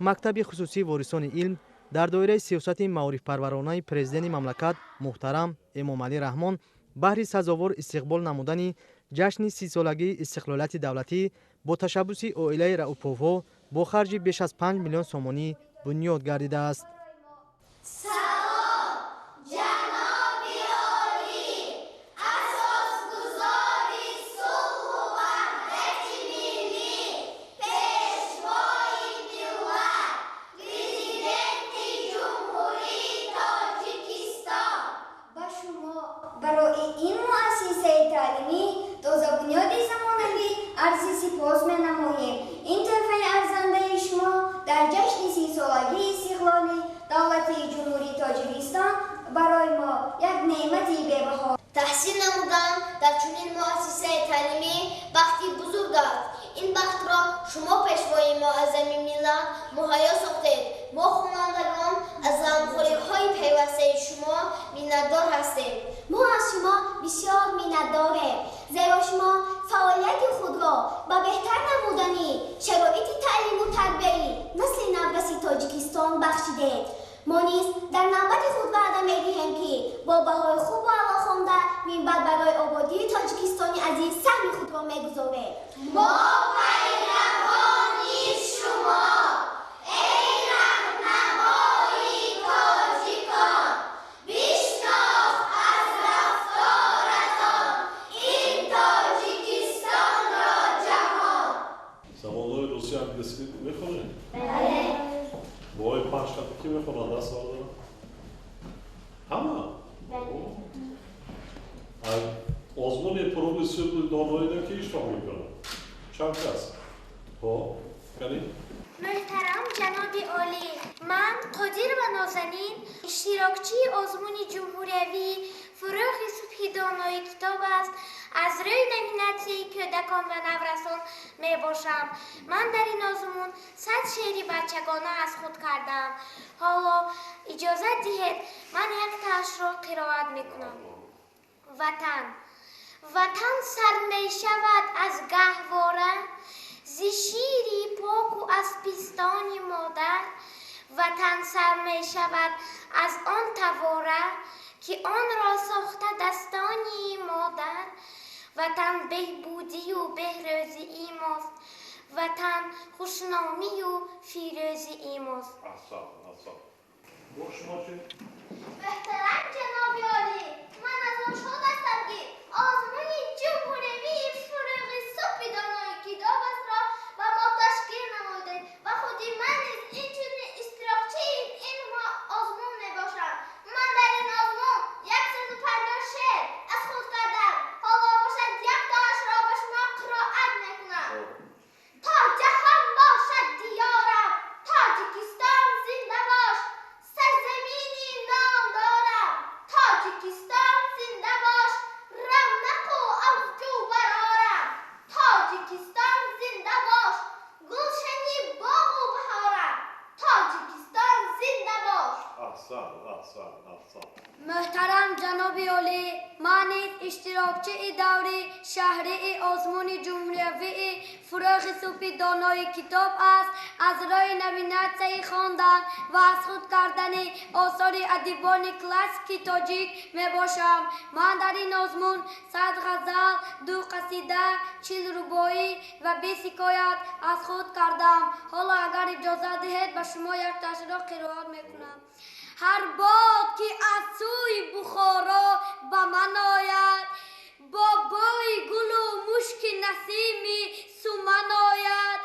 Мактаби хусусии ворисони илм дар доираи сиёсати маорифпарваронаи президенти мамлакат муҳтарам Эмомалӣ Раҳмон баҳри сазовор истиқбол намудани ҷашни 30-солагии истиқлолияти давлатӣ бо ташаббуси оилаи Рауповҳо бо харҷи беш аз 5 миллион сомонӣ бунёд гардидааст. Таҳсил намудан дар чунин муассисаи таълимӣ бахти бузург аст. Ин бахтро шумо, пешвои муаззами миллат, муҳайё сохтед. Мо хонандагон аз ғамхориҳои пайвастаи шумо миннатдор ҳастем. Мо аз шумо бисёр миннатдорем, зеро шумо фаъолияти худро ба беҳтар намудани шароити таълиму тарбияи насли навраси Тоҷикистон бахшидед. Мо низ дар навбати худ ваъда медиҳем, ки бо баҳои хубу аъло хонда минбаъд барои ободии Тоҷикистони азиз саҳми худро мегузорем. Мо пайравони шумо, эй раҳнамои тоҷикон, бишнохт аз рафторатон ин Тоҷикистонро ҷаҳон. Забонҳои русӣ, англисӣ мехонед? Бале. Бои панҷ хати ки мехонад, даст бардорад? Ҳама? Озмуни Фурӯғи субҳи доноида ки иштирок мекунад? Чанд кас? Хоб, кани? Муҳтарам ҷаноби олӣ, ман Қодирова Нозанин, иштирокчии озмуни ҷумҳуриявии Фурӯғи субҳи донои китоб аст, аз рӯи номинатсияи кӯдакон ва наврасон мебошам. Ман дар ин озмун 100 шеъри бачагона аз худ кардам. Ҳоло иҷозат диҳед, ман яктаашро қироат мекунам. Ватан. Ватан сар мешавад аз гаҳвора, зи шири поку аз пистони модар. Ватан сар мешавад аз он тавора, ки онро сохта дастони модар. Ватан беҳбудию беҳрӯзии мост, Ватан хушномию фирӯзии мост. Аҳсан, аҳсан. Бо шумо чӣ? Муҳтарам ҷаноби олӣ, ман аз он шод ҳастам, ки озмуни ҷумҳуриявии Фурӯғи субҳи донои китоб астро ба мо ташкил намудед ва худи ман низ инчунин иштирокчии ин озмун мебошам. Ман дар ин озмун 150 шеър аз худ кардам. Ҳоло бошад, яктоашро ба шумо қироат мекунам. То ҷаҳон бошад диёрам, Тоҷикистон зинда бош, сарзамини номдорам, Тоҷикистон зинда бош, равнақу авҷу барорам, Тоҷикистон зинда бош, гулшани боғу баҳорам, Тоҷикистон зинда бош. Аҳсан, аҳсан, аҳсан. Муҳтарам ҷаноби олӣ, ман низ иштирокчии даври шаҳрии озмуни ҷумҳуриявии Фурӯғи субҳи донои китоб аст, аз рӯи номинатсияи хондан ва аз худ кардани осори адибони классики тоҷик мебошам. Ман дар ин озмун 100 ғазал, 2 қасида, 40 рубоӣ ва 20 ҳикоят аз худ кардам. Ҳоло агар иҷозат диҳед, ба шумо яктаашро қироат мекунам. Ҳар бод ки аз сӯи Бухоро ба ман ояд, бо бӯи гулу мушки насими суман ояд,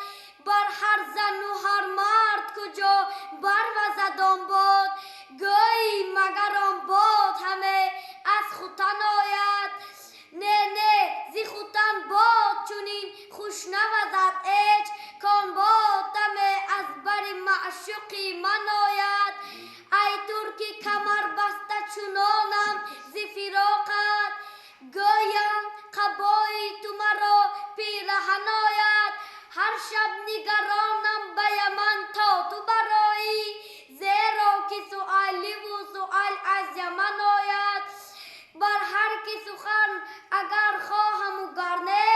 бар ҳар зану ҳар мард куҷо барвазад он бод, гӯй магар он бод ҳаме аз хутан ояд. Не, не, зи хутан бод чунин хуш навазад эч, кон бод даме аз бари маъшуқи ман ояд. Ай турки камар баста чунонам зи фироқат, гӯям қабои ту маро пираҳан ояд. Ҳар шаб нигаронам ба Яман то ту бароӣ, зеро ки суаливу суал аз Яман ояд. Бар ҳар ки сухан агар хоҳаму гар не,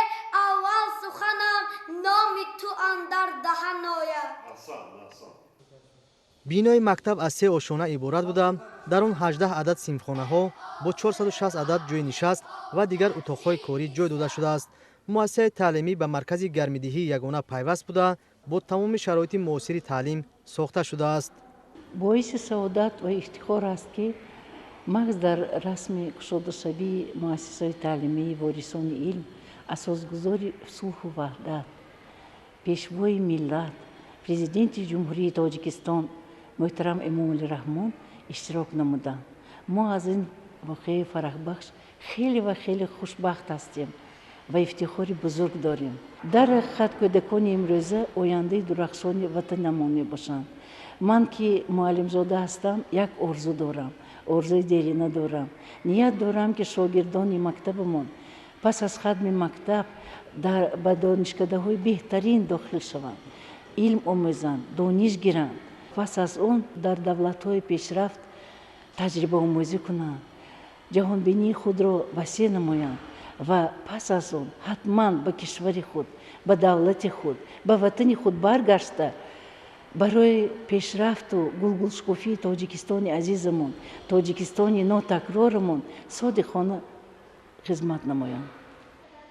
аввал суханам номи ту андар даҳан ояд. Аҳсан, аҳсан. Бинои мактаб аз се ошёна иборат буда, дар он 18 адад синфхонаҳо бо 460 адад ҷойи нишаст ва дигар утоқҳои корӣ ҷой дода шудааст. Муассисаи таълимӣ ба маркази гармидиҳии ягона пайваст буда, бо тамоми шароити муосири таълим сохта шудааст. Боиси саодат ва ифтихор аст, ки маҳз дар расми кушодашавии муассисаи таълимии Ворисони илм асосгузори сулҳу ваҳдат, Пешвои миллат, Президенти Ҷумҳурии Тоҷикистон муҳтарам Эмомалӣ Раҳмон иштирок намуданд. Мо аз ин воқеаи фараҳбахш хеле ва хеле хушбахт ҳастем ва ифтихори бузург дорем. Дар ҳақиқат, кӯдакони имрӯза ояндаи дурахшони ватанамон мебошанд. Ман ки муаллимзода ҳастам, як орзу дорам, орзуи дерина дорам. Ният дорам, ки шогирдони мактабамон пас аз хатми мактаб ба донишкадаҳои беҳтарин дохил шаванд, илм омӯзанд, дониш гиранд, пас аз он дар давлатҳои пешрафт таҷрибаомӯзӣ кунанд, ҷаҳонбинии худро васеъ намоянд ва пас аз он ҳатман ба кишвари худ, ба давлати худ, ба ватани худ баргашта, барои пешрафту гулгулшукуфии Тоҷикистони азизамон, Тоҷикистони нотакрорамон содиқона хизмат намоянд.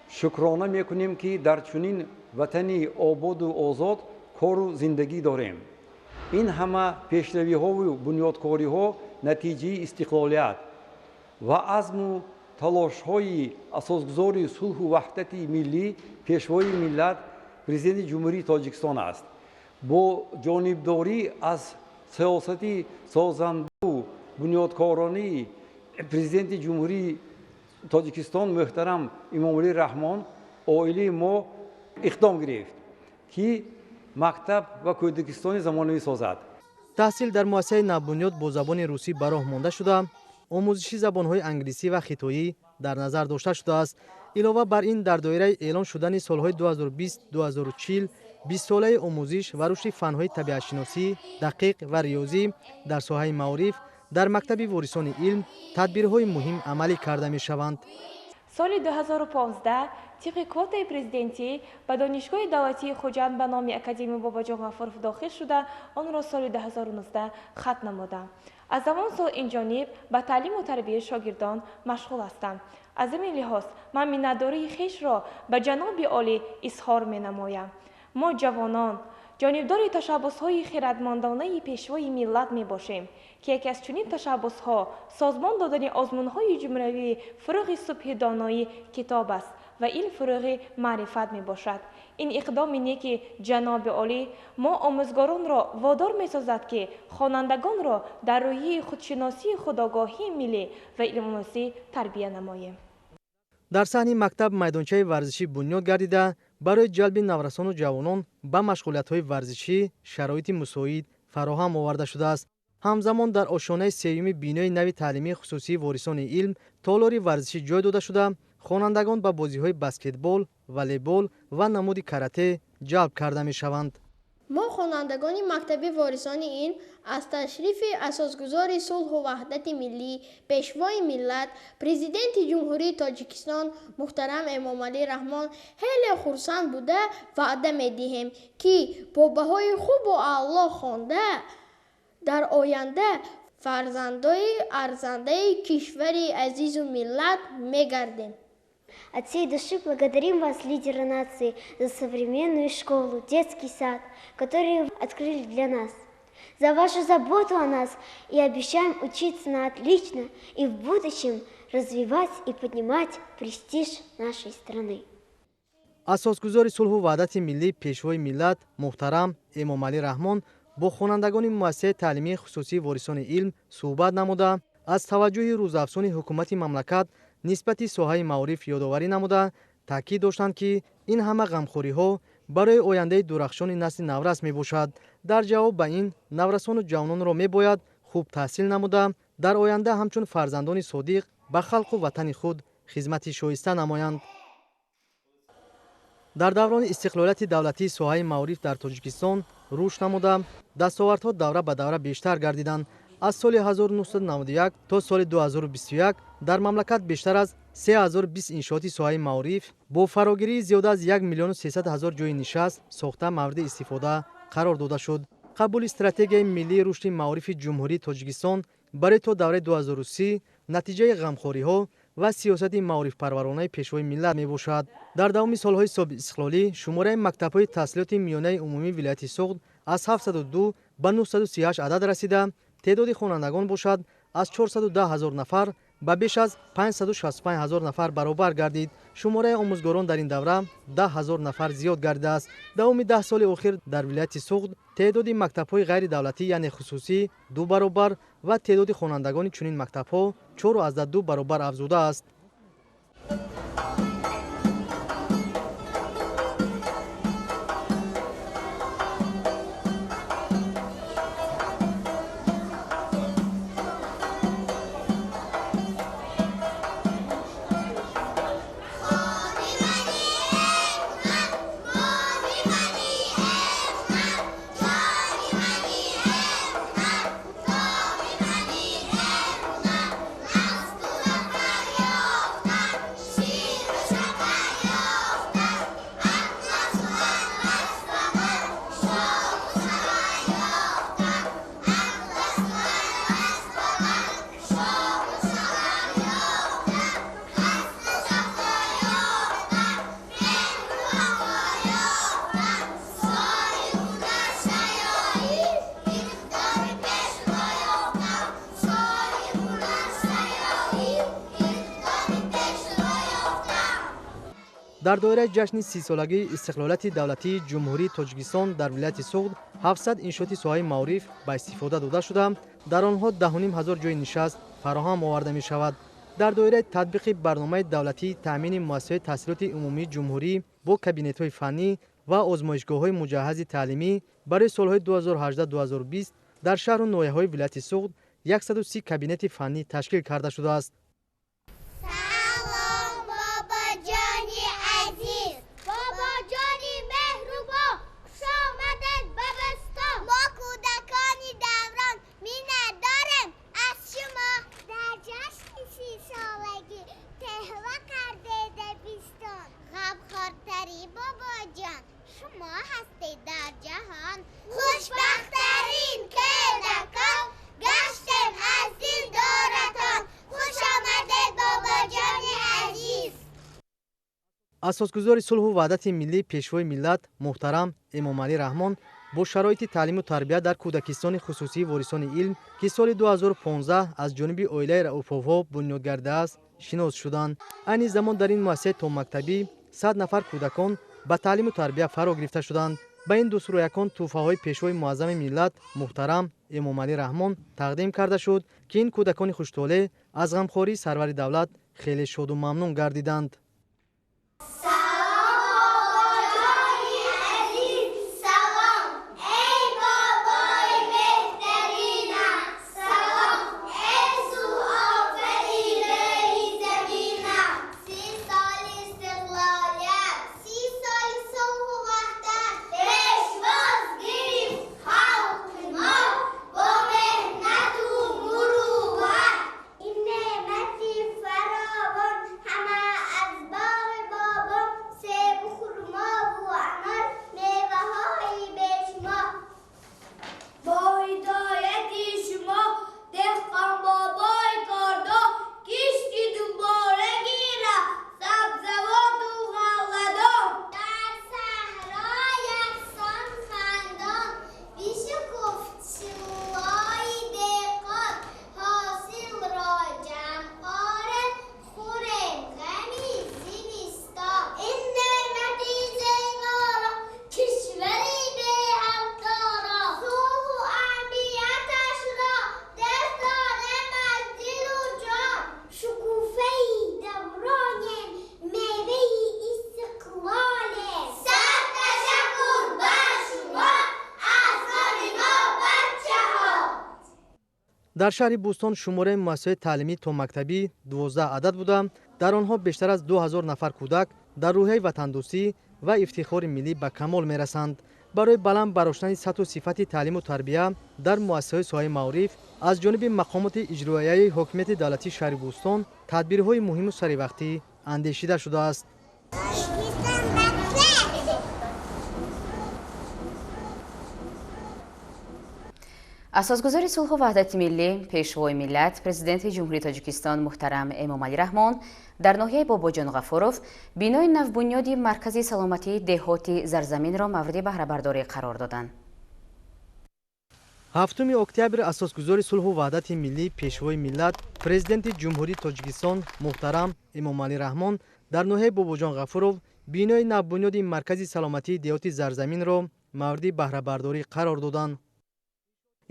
Шукрона мекунем, ки дар чунин ватани ободу озод кору зиндагӣ дорем. Ин ҳама пешравиҳову бунёдкориҳо натиҷаи истиқлолият ва азму талошҳои асосгузори сулҳу ваҳдати миллӣ, Пешвои миллат, Президенти Ҷумҳурии Тоҷикистон аст. Бо ҷонибдорӣ аз сиёсати созандаву бунёдкоронии Президенти Ҷумҳурии Тоҷикистон муҳтарам Эмомалӣ Раҳмон оилаи мо иқдом гирифт, ки мактаб ва кӯдакистони замонавӣ созад. Таҳсил дар муассисаи навбунёд бо забони русӣ ба роҳ монда шуда, омӯзиши забонҳои англисӣ ва хитоӣ дар назар дошта шудааст. Илова бар ин, дар доираи эълон шудани солҳои 2020-2040 бистсолаи омӯзиш ва рушди фанҳои табиатшиносӣ, дақиқ ва риёзӣ дар соҳаи маориф дар мактаби Ворисони илм тадбирҳои муҳим амалӣ карда мешаванд. Соли 2015 тибқи квотаи президентӣ ба Донишгоҳи давлатии Хуҷанд ба номи академик Бобоҷон Ғафуров дохил шуда, онро соли 2019 хатм намудам. Аз ҳамон сол инҷониб ба таълиму тарбияи шогирдон машғул ҳастам. Аз ҳамин лиҳоз ман миннатдории хешро ба ҷаноби олӣ изҳор менамоям. Мо, ҷавонон, ҷонибдори ташаббусҳои хирадмандонаи Пешвои миллат мебошем, ки яке аз чунин ташаббусҳо созмон додани озмунҳои ҷумҳуриявии «Фурӯғи субҳи доноӣ китоб аст» ва «Илм фурӯғи маърифат» мебошад. Ин иқдоми неки ҷаноби олӣ мо, омӯзгоронро, водор месозад, ки хонандагонро дар рӯҳияи худшиносии худогоҳии миллӣ ва илмомӯзӣ тарбия намоем. Дар саҳни мактаб майдончаи варзишӣ бунёд гардида, барои ҷалби наврасону ҷавонон ба машғулиятҳои варзишӣ шароити мусоид фароҳам оварда шудааст. Ҳамзамон дар ошёнаи сеюми бинои нави таълимии хусусии Ворисони илм толори варзишӣ ҷой дода шуда, хонандагон ба бозиҳои баскетбол, волейбол ва намуди карате ҷалб карда мешаванд. Мо, хонандагони мактаби Ворисони илм, аз ташрифи асосгузори сулҳу ваҳдати миллӣ, Пешвои миллат, Президенти Ҷумҳурии Тоҷикистон муҳтарам Эмомалӣ Раҳмон хеле хурсанд буда, ваъда медиҳем, ки бо баҳои хубу аъло хонда, дар оянда фарзандои арзандаи кишвари азизу миллат мегардем. От всей души благодарим вас, лидера нации, за современную школу, детский сад, который вы открыли для нас, за вашу заботу о нас, и обещаем учиться на отлично и в будущем развивать и поднимать престиж нашей страны. Асосгузори сулҳу ваҳдати миллӣ, Пешвои миллат муҳтарам Эмомалӣ Раҳмон бо хонандагони муассисаи таълимии хусусии Ворисони илм суҳбат намуда, аз таваҷҷӯҳи рӯзафзуни ҳукумати мамлакат нисбати соҳаи маориф ёдоварӣ намуда, таъкид доштанд, ки ин ҳама ғамхориҳо барои ояндаи дурахшони насли наврас мебошад. Дар ҷавоб ба ин наврасону ҷавононро мебояд хуб таҳсил намуда, дар оянда ҳамчун фарзандони содиқ ба халқу ватани худ хизмати шоиста намоянд. Дар даврони истиқлолияти давлатии соҳаи маориф дар Тоҷикистон рушд намуда, дастовардҳо давра ба давра бештар гардиданд. Аз соли 1991 то соли 2021 дар мамлакат бештар аз 3020 иншооти соҳаи маориф бо фарогирии зиёда аз 1 300 000 ҷойи нишаст сохта, мавриди истифода қарор дода шуд. Қабули стратегияи миллии рушди маорифи Ҷумҳурии Тоҷикистон барои то давраи 2030 натиҷаи ғамхориҳо ва сиёсати маорифпарваронаи Пешвои миллат мебошад. Дар давоми солҳои собиқистиқлолӣ шумораи мактабҳои таҳсилоти миёнаи умумии вилояти Суғд аз 702 ба 938 адад расида, теъдоди хонандагон бошад аз 410 ҳазор нафар ба беш аз 565 ҳазор нафар баробар гардид. Шумораи омӯзгорон дар ин давра 10 ҳазор нафар зиёд гардидааст. Давоми 10 соли охир дар вилояти Суғд теъдоди мактабҳои ғайридавлатӣ, яъне хусусӣ, 2 баробар ва теъдоди хонандагони чунин мактабҳо 4,2 баробар афзудааст. Дар доираи ҷашни 30-солагии истиқлолияти давлатии Ҷумҳурии Тоҷикистон дар вилояти Суғд 700 иншооти соҳаи маориф ба истифода дода шуда, дар онҳо 10,5 ҳазор ҷойи нишаст фароҳам оварда мешавад. Дар доираи татбиқи барномаи давлатии таъмини муассисаҳои таҳсилоти умумии ҷумҳурӣ бо кабинетҳои фаннӣ ва озмоишгоҳҳои муҷаҳҳази таълимӣ барои солҳои 2018-2020 дар шаҳру ноҳияҳои вилояти Суғд 130 кабинети фаннӣ ташкил карда шудааст. Асосгузори сулҳу ваҳдати миллӣ, Пешвои миллат муҳтарам Эмомалӣ Раҳмон бо шароити таълиму тарбия дар кӯдакистони хусусии ворисони илм, ки соли 2015 аз ҷониби оилаи Рауфовҳо бунёд гардидааст, шинос шуданд. Айни замон дар ин муассисаи томактабӣ 100 нафар кӯдакон ба таълиму тарбия фаро гирифта шуданд. Ба ин дусуроякон тӯҳфаҳои Пешвои муаззами миллат муҳтарам Эмомалӣ Раҳмон тақдим карда шуд, ки ин кӯдакони хуштолеъ аз ғамхории сарвари давлат хеле шоду мамнун гардиданд. Дар шаҳри Бӯстон шумораи муассисаҳои таълимии томактабӣ 12 адад буда, дар онҳо бештар аз 2000 нафар кӯдак дар рӯҳияи ватандӯстӣ ва ифтихори миллӣ ба камол мерасанд. Барои баланд бардоштани сатҳу сифати таълиму тарбия дар муассисаҳои соҳаи маориф аз ҷониби мақомоти иҷроияи ҳокимияти давлатии шаҳри Бӯстон тадбирҳои муҳиму саривақтӣ андешида шудааст. Асосгузори сулҳу ваҳдати миллӣ, Пешвои миллат, Президенти Ҷумҳурии Тоҷикистон муҳтарам Эмомалӣ Раҳмон дар ноҳияи Бобоҷон Ғафуров бинои навбунёди маркази саломатии деҳоти Зарзаминро мавриди баҳрабардорӣ қарор доданд. 7 октябр асосгузори сулҳу ваҳдати миллӣ, Пешвои миллат, Президенти Ҷумҳурии Тоҷикистон муҳтарам Эмомалӣ Раҳмон дар ноҳияи Бобоҷон Ғафуров бинои навбунёди маркази саломатии деҳоти Зарзаминро мавриди баҳрабардорӣ қарор доданд.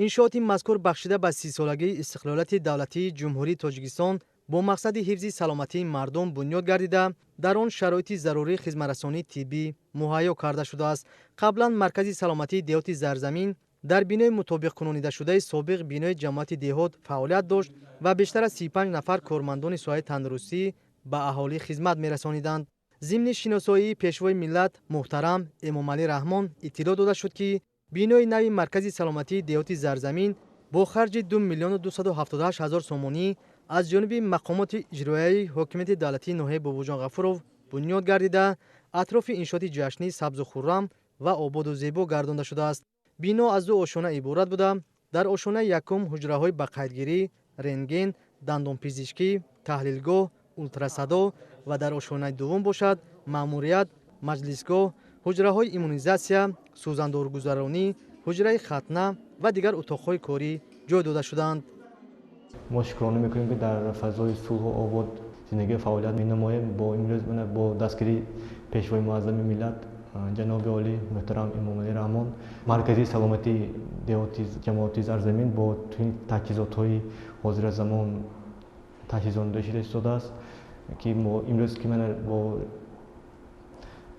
Иншооти мазкур бахшида ба 30-солагии истиқлолияти давлатии Ҷумҳурии Тоҷикистон бо мақсади ҳифзи саломатии мардум бунёд гардида, дар он шароити зарурии хизматрасонии тиббӣ муҳайё карда шудааст. Қаблан маркази саломатии деҳоти Зарзамин дар бинои мутобиқкунонидашудаи собиқ бинои ҷамоати деҳот фаъолият дошт ва бештар аз 35 нафар кормандони соҳаи тандурустӣ ба аҳолӣ хизмат мерасониданд. Зимни шиносоии Пешвои миллат муҳтарам Эмомалӣ Раҳмон иттилоъ дода шуд, ки бинои нави маркази саломатии деҳоти Зарзамин бо харҷи 2 278 000 сомонӣ аз ҷониби мақомоти иҷроияи ҳокимияти давлатии ноҳияи Бобоҷон Ғафуров бунёд гардида, атрофи иншооти ҷашнӣ сабзу хуррам ва ободу зебо гардонда шудааст. Бино аз ду ошёна иборат буда, дар ошёнаи якум ҳуҷраҳои ба қайдгирӣ, рентген, дандонпизишкӣ, таҳлилгоҳ, ултрасадо ва дар ошёнаи дуввум бошад маъмурият, маҷлисгоҳ, ҳуҷраҳои иммунизатсия, сӯзандоргузаронӣ, ҳуҷраи хатна ва дигар утоқҳои корӣ ҷой дода шудаанд. Мо шукрона мекунем, ки дар фазои сулҳу обод зиндагӣ фаъолият менамоем. Бо имрӯз бо дастгирии Пешвои муаззами миллат, ҷаноби олӣ муҳтарам Эмомалӣ Раҳмон, маркази саломатии деҳоти ҷамоати Зарзамин бо таҷҳизотҳои ҳозиразамон таҷҳизонида шуда истодааст, ки мо имрӯз ки мана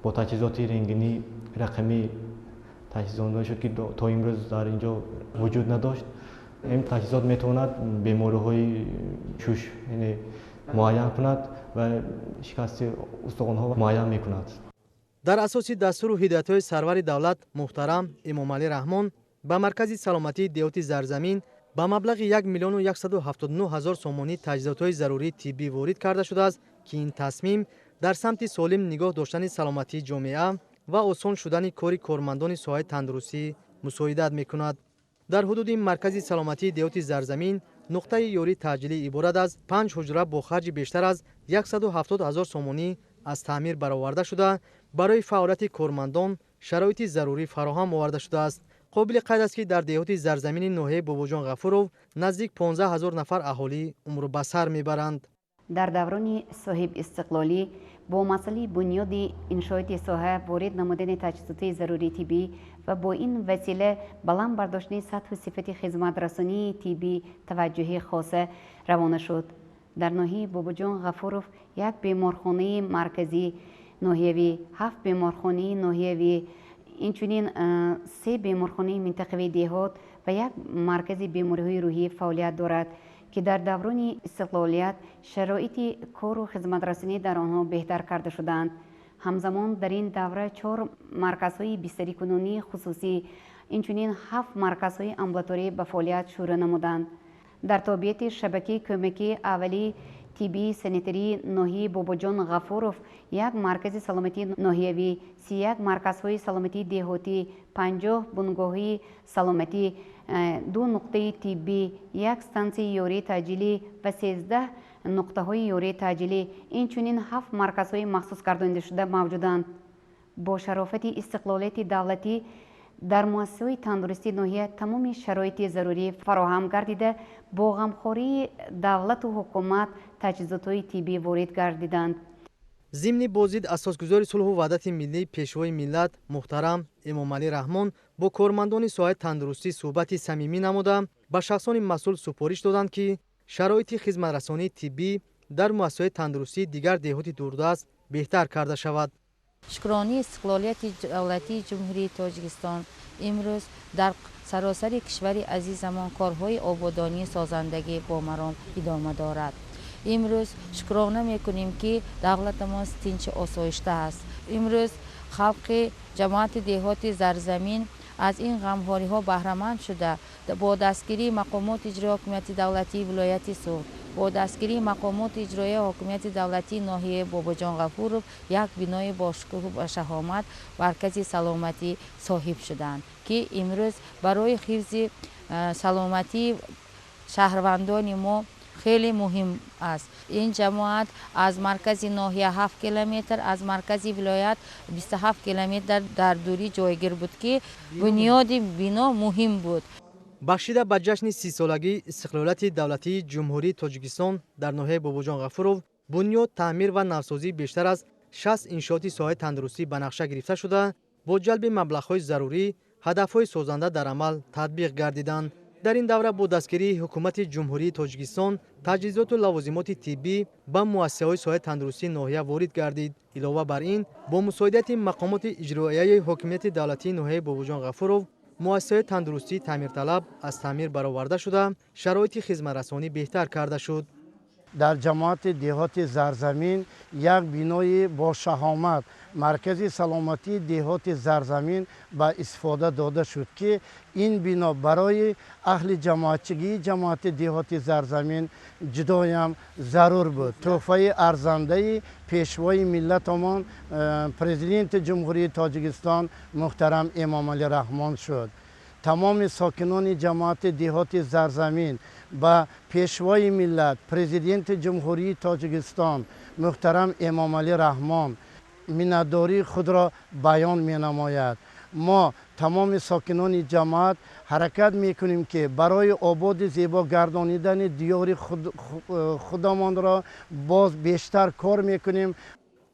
бо таҷҳизоти рентгенӣ рақамӣ таҷҳизонида шуд, ки то имрӯз дар ин ҷо вуҷуд надошт. Ин таҷҳизот метавонад бемориҳои шуш яъне муайян кунад ва шикасти устухонҳо муайян мекунад. Дар асоси дастуру ҳидоятҳои сарвари давлат муҳтарам Эмомалӣ Раҳмон ба маркази саломатии деҳоти Зарзамин ба маблағи 1 179 000 сомонӣ таҷҳизотҳои зарурии тиббӣ ворид карда шудааст, ки ин тасмим дар самти солим нигоҳ доштани саломатии ҷомеа ва осон шудани кори кормандони соҳаи тандурустӣ мусоидат мекунад. Дар ҳудуди маркази саломатии деҳоти Зарзамин нуқтаи ёрии таъҷилӣ иборат аз 5 ҳуҷра бо харҷи бештар аз 170 000 сомонӣ аз таъмир бароварда шуда, барои фаъолияти кормандон шароити зарурӣ фароҳам оварда шудааст. Қобили қайд аст, ки дар деҳоти Зарзамини ноҳияи Бобоҷон Ғафуров наздик 15 000 нафар аҳолӣ умру ба сар мебаранд. Дар даврони соҳибистиқлолӣ бо масъалаи бунёди иншооти соҳа, ворид намудани таҷҳизоти зарурии тиббӣ ва бо ин васила баланд бардоштани сатҳу сифати хизматрасонии тиббӣ таваҷҷӯҳи хоса равона шуд. Дар ноҳияи Бобоҷон Ғафуров як беморхонаи марказӣ ноҳиявӣ, 7 беморхонаи ноҳиявӣ, инчунин 3 беморхонаи минтақавии деҳот ва як маркази бемориҳои рӯҳӣ фаъолият дорад, ки дар даврони истиқлолият шароити кору хизматрасонӣ дар онҳо беҳтар карда шудаанд. Ҳамзамон дар ин давра 4 марказҳои бистарикунонии хусусӣ, инчунин 7 марказҳои амбулаторӣ ба фаъолият шурӯъ намуданд. Дар тобеияти шабакаи кӯмакии аввалии тиббии санитарии ноҳияи Бобоҷон Ғафуров як маркази саломатии ноҳиявӣ, 31 марказҳои саломатии деҳотӣ, 50 бунгоҳии саломатӣ, 2 нуқтаи тиббӣ, 1 стансияи ёрии таъҷилӣ ва 13 нуқтаҳои ёрии таъҷилӣ, инчунин 7 марказҳои махсус гардонидашуда мавҷуданд. Бо шарофати истиқлолияти давлатӣ дар муассисаҳои тандурустии ноҳия тамоми шароити зарурӣ фароҳам гардида, бо ғамхории давлату ҳукумат таҷҳизотҳои тиббӣ ворид гардиданд. Зимни боздид асосгузори сулҳу ваҳдати миллӣ, Пешвои миллат муҳтарам Эмомалӣ Раҳмон бо кормандони соҳаи тандурустӣ суҳбати самимӣ намуда, ба шахсони масъул супориш доданд, ки шароити хизматрасонии тиббӣ дар муассисаҳои тандурустии дигар деҳоти дурдаст беҳтар карда шавад. Шукронии истиқлолияти давлатии Ҷумҳурии Тоҷикистон имрӯз дар саросари кишвари азизамон корҳои ободонии созандагӣ бо маром идома дорад. Имрӯз шукрона мекунем, ки давлатамон тинчи осоишта аст. Имрӯз халқи ҷамоати деҳоти Зарзамин аз ин ғамхориҳо баҳраманд шуда, бо дастгирии мақомоти иҷроии ҳокимияти давлатии вилояти Суғд, бо дастгирии мақомоти иҷроияи ҳокимияти давлатии ноҳияи Бобоҷон Ғафуров як бинои бошукӯҳу ба шаҳомат маркази саломатӣ соҳиб шуданд, ки имрӯз барои ҳифзи Саломатии шаҳрвандони мо хеле муҳим аст. Ин ҷамоат аз маркази ноҳия 7 километр, аз маркази вилоят 27 километр дар дурӣ ҷойгир буд, ки бунёди бино муҳим буд. Бахшида ба ҷашни 30-солагии истиқлолияти давлатии Ҷумҳурии Тоҷикистон дар ноҳияи Бобоҷон Ғафуров бунёд, таъмир ва навсозии бештар аз 60 иншооти соҳаи тандурустӣ ба нақша гирифта шуда, бо ҷалби маблағҳои зарурӣ ҳадафҳои созанда дар амал татбиқ гардиданд. Дар ин давра бо дастгирии ҳукумати Ҷумҳурии Тоҷикистон таҷҳизоту лавозимоти тиббӣ ба муассисаҳои соҳаи тандурустии ноҳия ворид гардид. Илова бар ин, бо мусоидати мақомоти иҷроияи ҳокимияти давлатии ноҳияи Бобоҷон Ғафуров муассисаҳои тандурустии таъмирталаб аз таъмир бароварда шуда, шароити хизматрасонӣ беҳтар карда шуд. Дар ҷамоати деҳоти Зарзамин як бинои бошаҳомат, маркази саломатии деҳоти Зарзамин ба истифода дода шуд, ки ин бино барои аҳли ҷамоатчигии ҷамоати деҳоти Зарзамин ҷудоям зарур буд. Тӯҳфаи арзандаи пешвои миллатамон, президенти Ҷумҳурии Тоҷикистон муҳтарам Эмомалӣ Раҳмон шуд. Тамоми сокинони ҷамоати деҳоти Зарзамин ба пешвои миллат, президенти Ҷумҳурии Тоҷикистон муҳтарам Эмомалӣ Раҳмон миннатдории худро баён менамояд. Мо тамоми сокинони ҷамоат ҳаракат мекунем, ки барои ободи зебо гардонидани диёри худамонро боз бештар кор мекунем.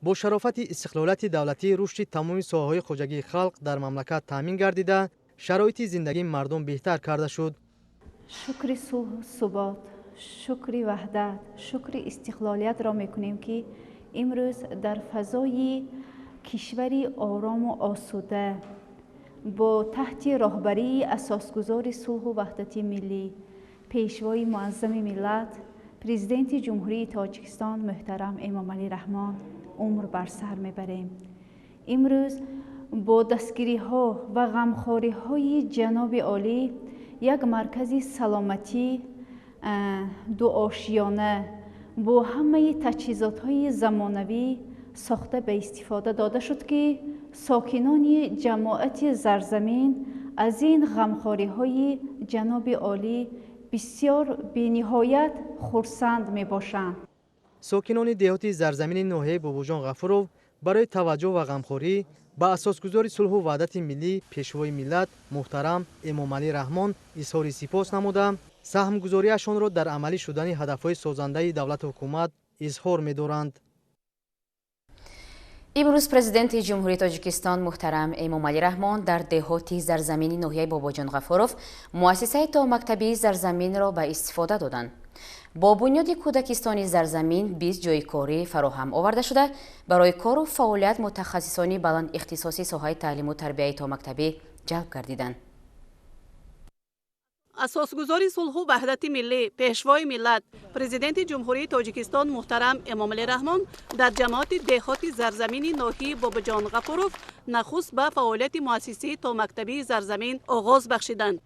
Бо шарофати истиқлолияти давлатӣ рушди тамоми соҳаҳои хоҷагии халқ дар мамлакат таъмин гардида, шароити зиндагии мардум беҳтар карда шуд. Шукри сулҳу субот, шукри ваҳдат, шукри истиқлолиятро мекунем, ки имрӯз дар фазои кишвари орому осуда бо таҳти роҳбарии асосгузори сулҳу ваҳдати миллӣ, пешвои муаззами миллат, президенти Ҷумҳурии Тоҷикистон муҳтарам Эмомалӣ Раҳмон умр бар сар мебарем. Имрӯз бо дастгириҳо ва ғамхориҳои ҷаноби олӣ як маркази саломатӣ дуошиёна бо ҳамаи таҷҳизотҳои замонавӣ сохта ба истифода дода шуд, ки сокинони ҷамоати Зарзамин аз ин ғамхориҳои ҷаноби олӣ бисёр бениҳоят хурсанд мебошанд. Сокинони деҳоти Зарзамини ноҳияи Бобоҷон Ғафуров барои таваҷҷӯҳ ва ғамхорӣ ба асосгузори сулҳу ваҳдати миллӣ, пешвои миллат муҳтарам Эмомалӣ Раҳмон изҳори сипос намуда, саҳмгузориашонро дар амалӣ шудани ҳадафҳои созандаи давлату ҳукумат изҳор медоранд. Имрӯз президенти Ҷумҳурии Тоҷикистон муҳтарам Эмомалӣ Раҳмон дар деҳоти Зарзамини ноҳияи Бобоҷон Ғафуров муассисаи томактабии Зарзаминро ба истифода доданд. Бо бунёди кӯдакистони Зарзамин 20 ҷойи корӣ фароҳам оварда шуда, барои кору фаъолият мутахассисони баландихтисоси соҳаи таълиму тарбияи томактабӣ ҷалб гардиданд. Асосгузори сулҳу ваҳдати миллӣ, пешвои миллат, президенти Ҷумҳурии Тоҷикистон муҳтарам Эмомалӣ Раҳмон дар ҷамоати деҳоти Зарзамини ноҳияи Бобоҷон Ғафуров нахуст ба фаъолияти муассисаи томактабии Зарзамин оғоз бахшиданд.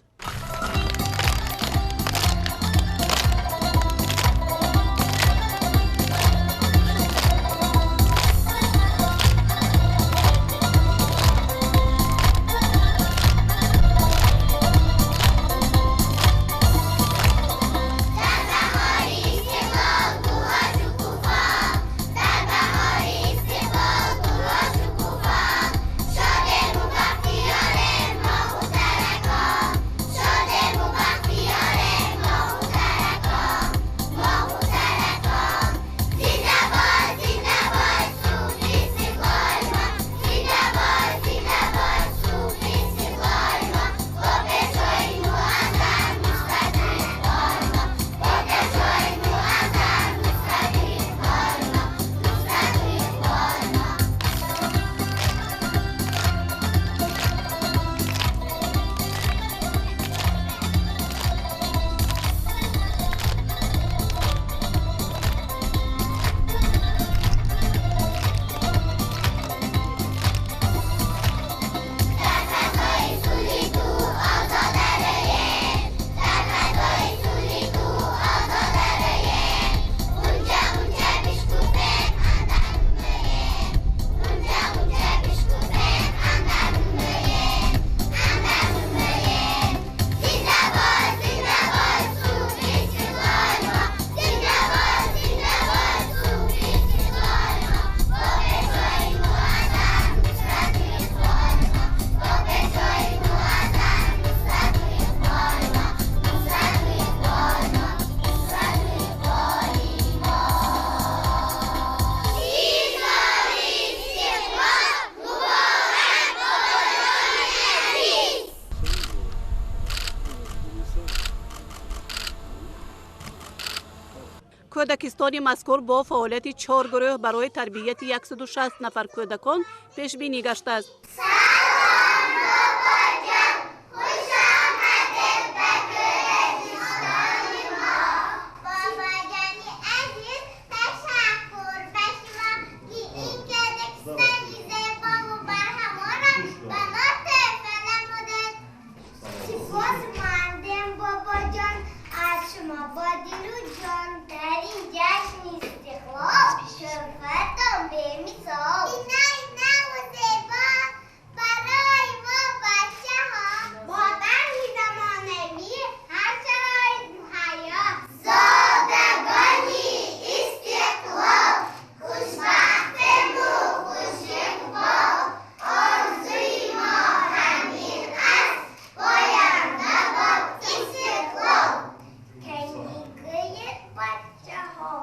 Кӯдакистони мазкур бо фаъолияти чор гурӯҳ барои тарбияти 160 нафар кӯдакон пешбинӣ гаштааст. Салом, бобоҷон, хуш омадед ба кӯдакистони мо. Бобоҷони азиз, ташаккур ба шумо, ки ин кӯдакистони зебову барҳаворо ба мо тӯҳфа намудед. Сипосмандем, бобоҷон, аз шумо бо дилу ҷон. Дар ин ҷашни истиқлол шӯҳратон бемисол. Бинои наву зебо барои мо бачаҳо, бо тарҳи замонавӣ ҳар шароит муҳайё. Зодагони истиқлол, хушбахтему хушиқбол, орзуи мо ҳамин аст, поянда бод истиқлол. Кани бачаҳо,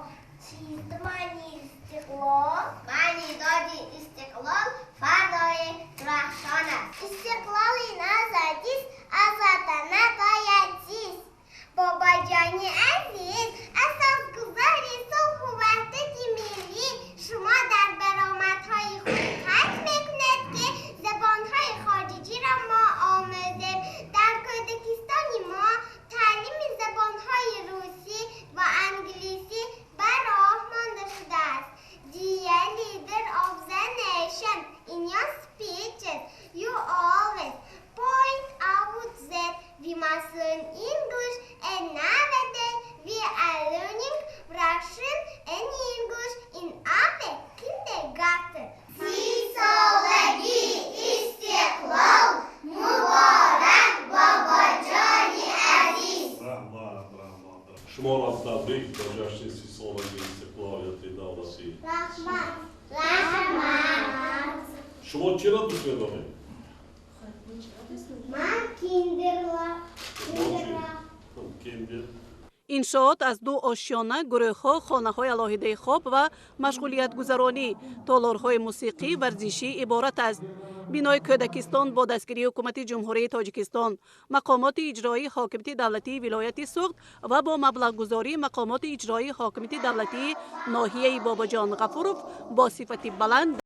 чист маъни истиқлол? Маъни доди истиқлол фардои дурахшон аст. Истиқлоли озодист, озодона бояд зист. Бобоҷони азиз, асосгузори сулҳу ваҳдати миллӣ, шумо дар баромадҳои худ қайд мекунед, ки забонҳои хориҷиро мо омӯзем. Дар кӯдакистони мо таълими забонҳои русӣ ва англисӣ ба роҳ монда шудааст. Dear leader of the nation, in your speeches you always point out that we must learn English, and nowadays we are learning Russian and English in our kindergarten. Сисолагии истиқлол муборак, бобоҷони азиз! Раҳмат, раҳмат. Шуморо табрик ба ҷашни 30-солагии истиқлолияти давлатӣ. Раҳмат, раҳмат. Шумо чиро дӯст медоред? Ман киндерла. Киндер. Иншоот аз ду ошёна, гурӯҳҳо, хонаҳои алоҳидаи хоб ва машғулиятгузаронӣ, толорҳои мусиқӣ, варзишӣ иборат аст. Бинои кӯдакистон бо дастгирии Ҳукумати Ҷумҳурии Тоҷикистон, мақомоти иҷроии ҳокимияти давлатии вилояти Суғд ва бо маблағгузории мақомоти иҷроии ҳокимияти давлатии ноҳияи Бобоҷон Ғафуров бо сифати баланд.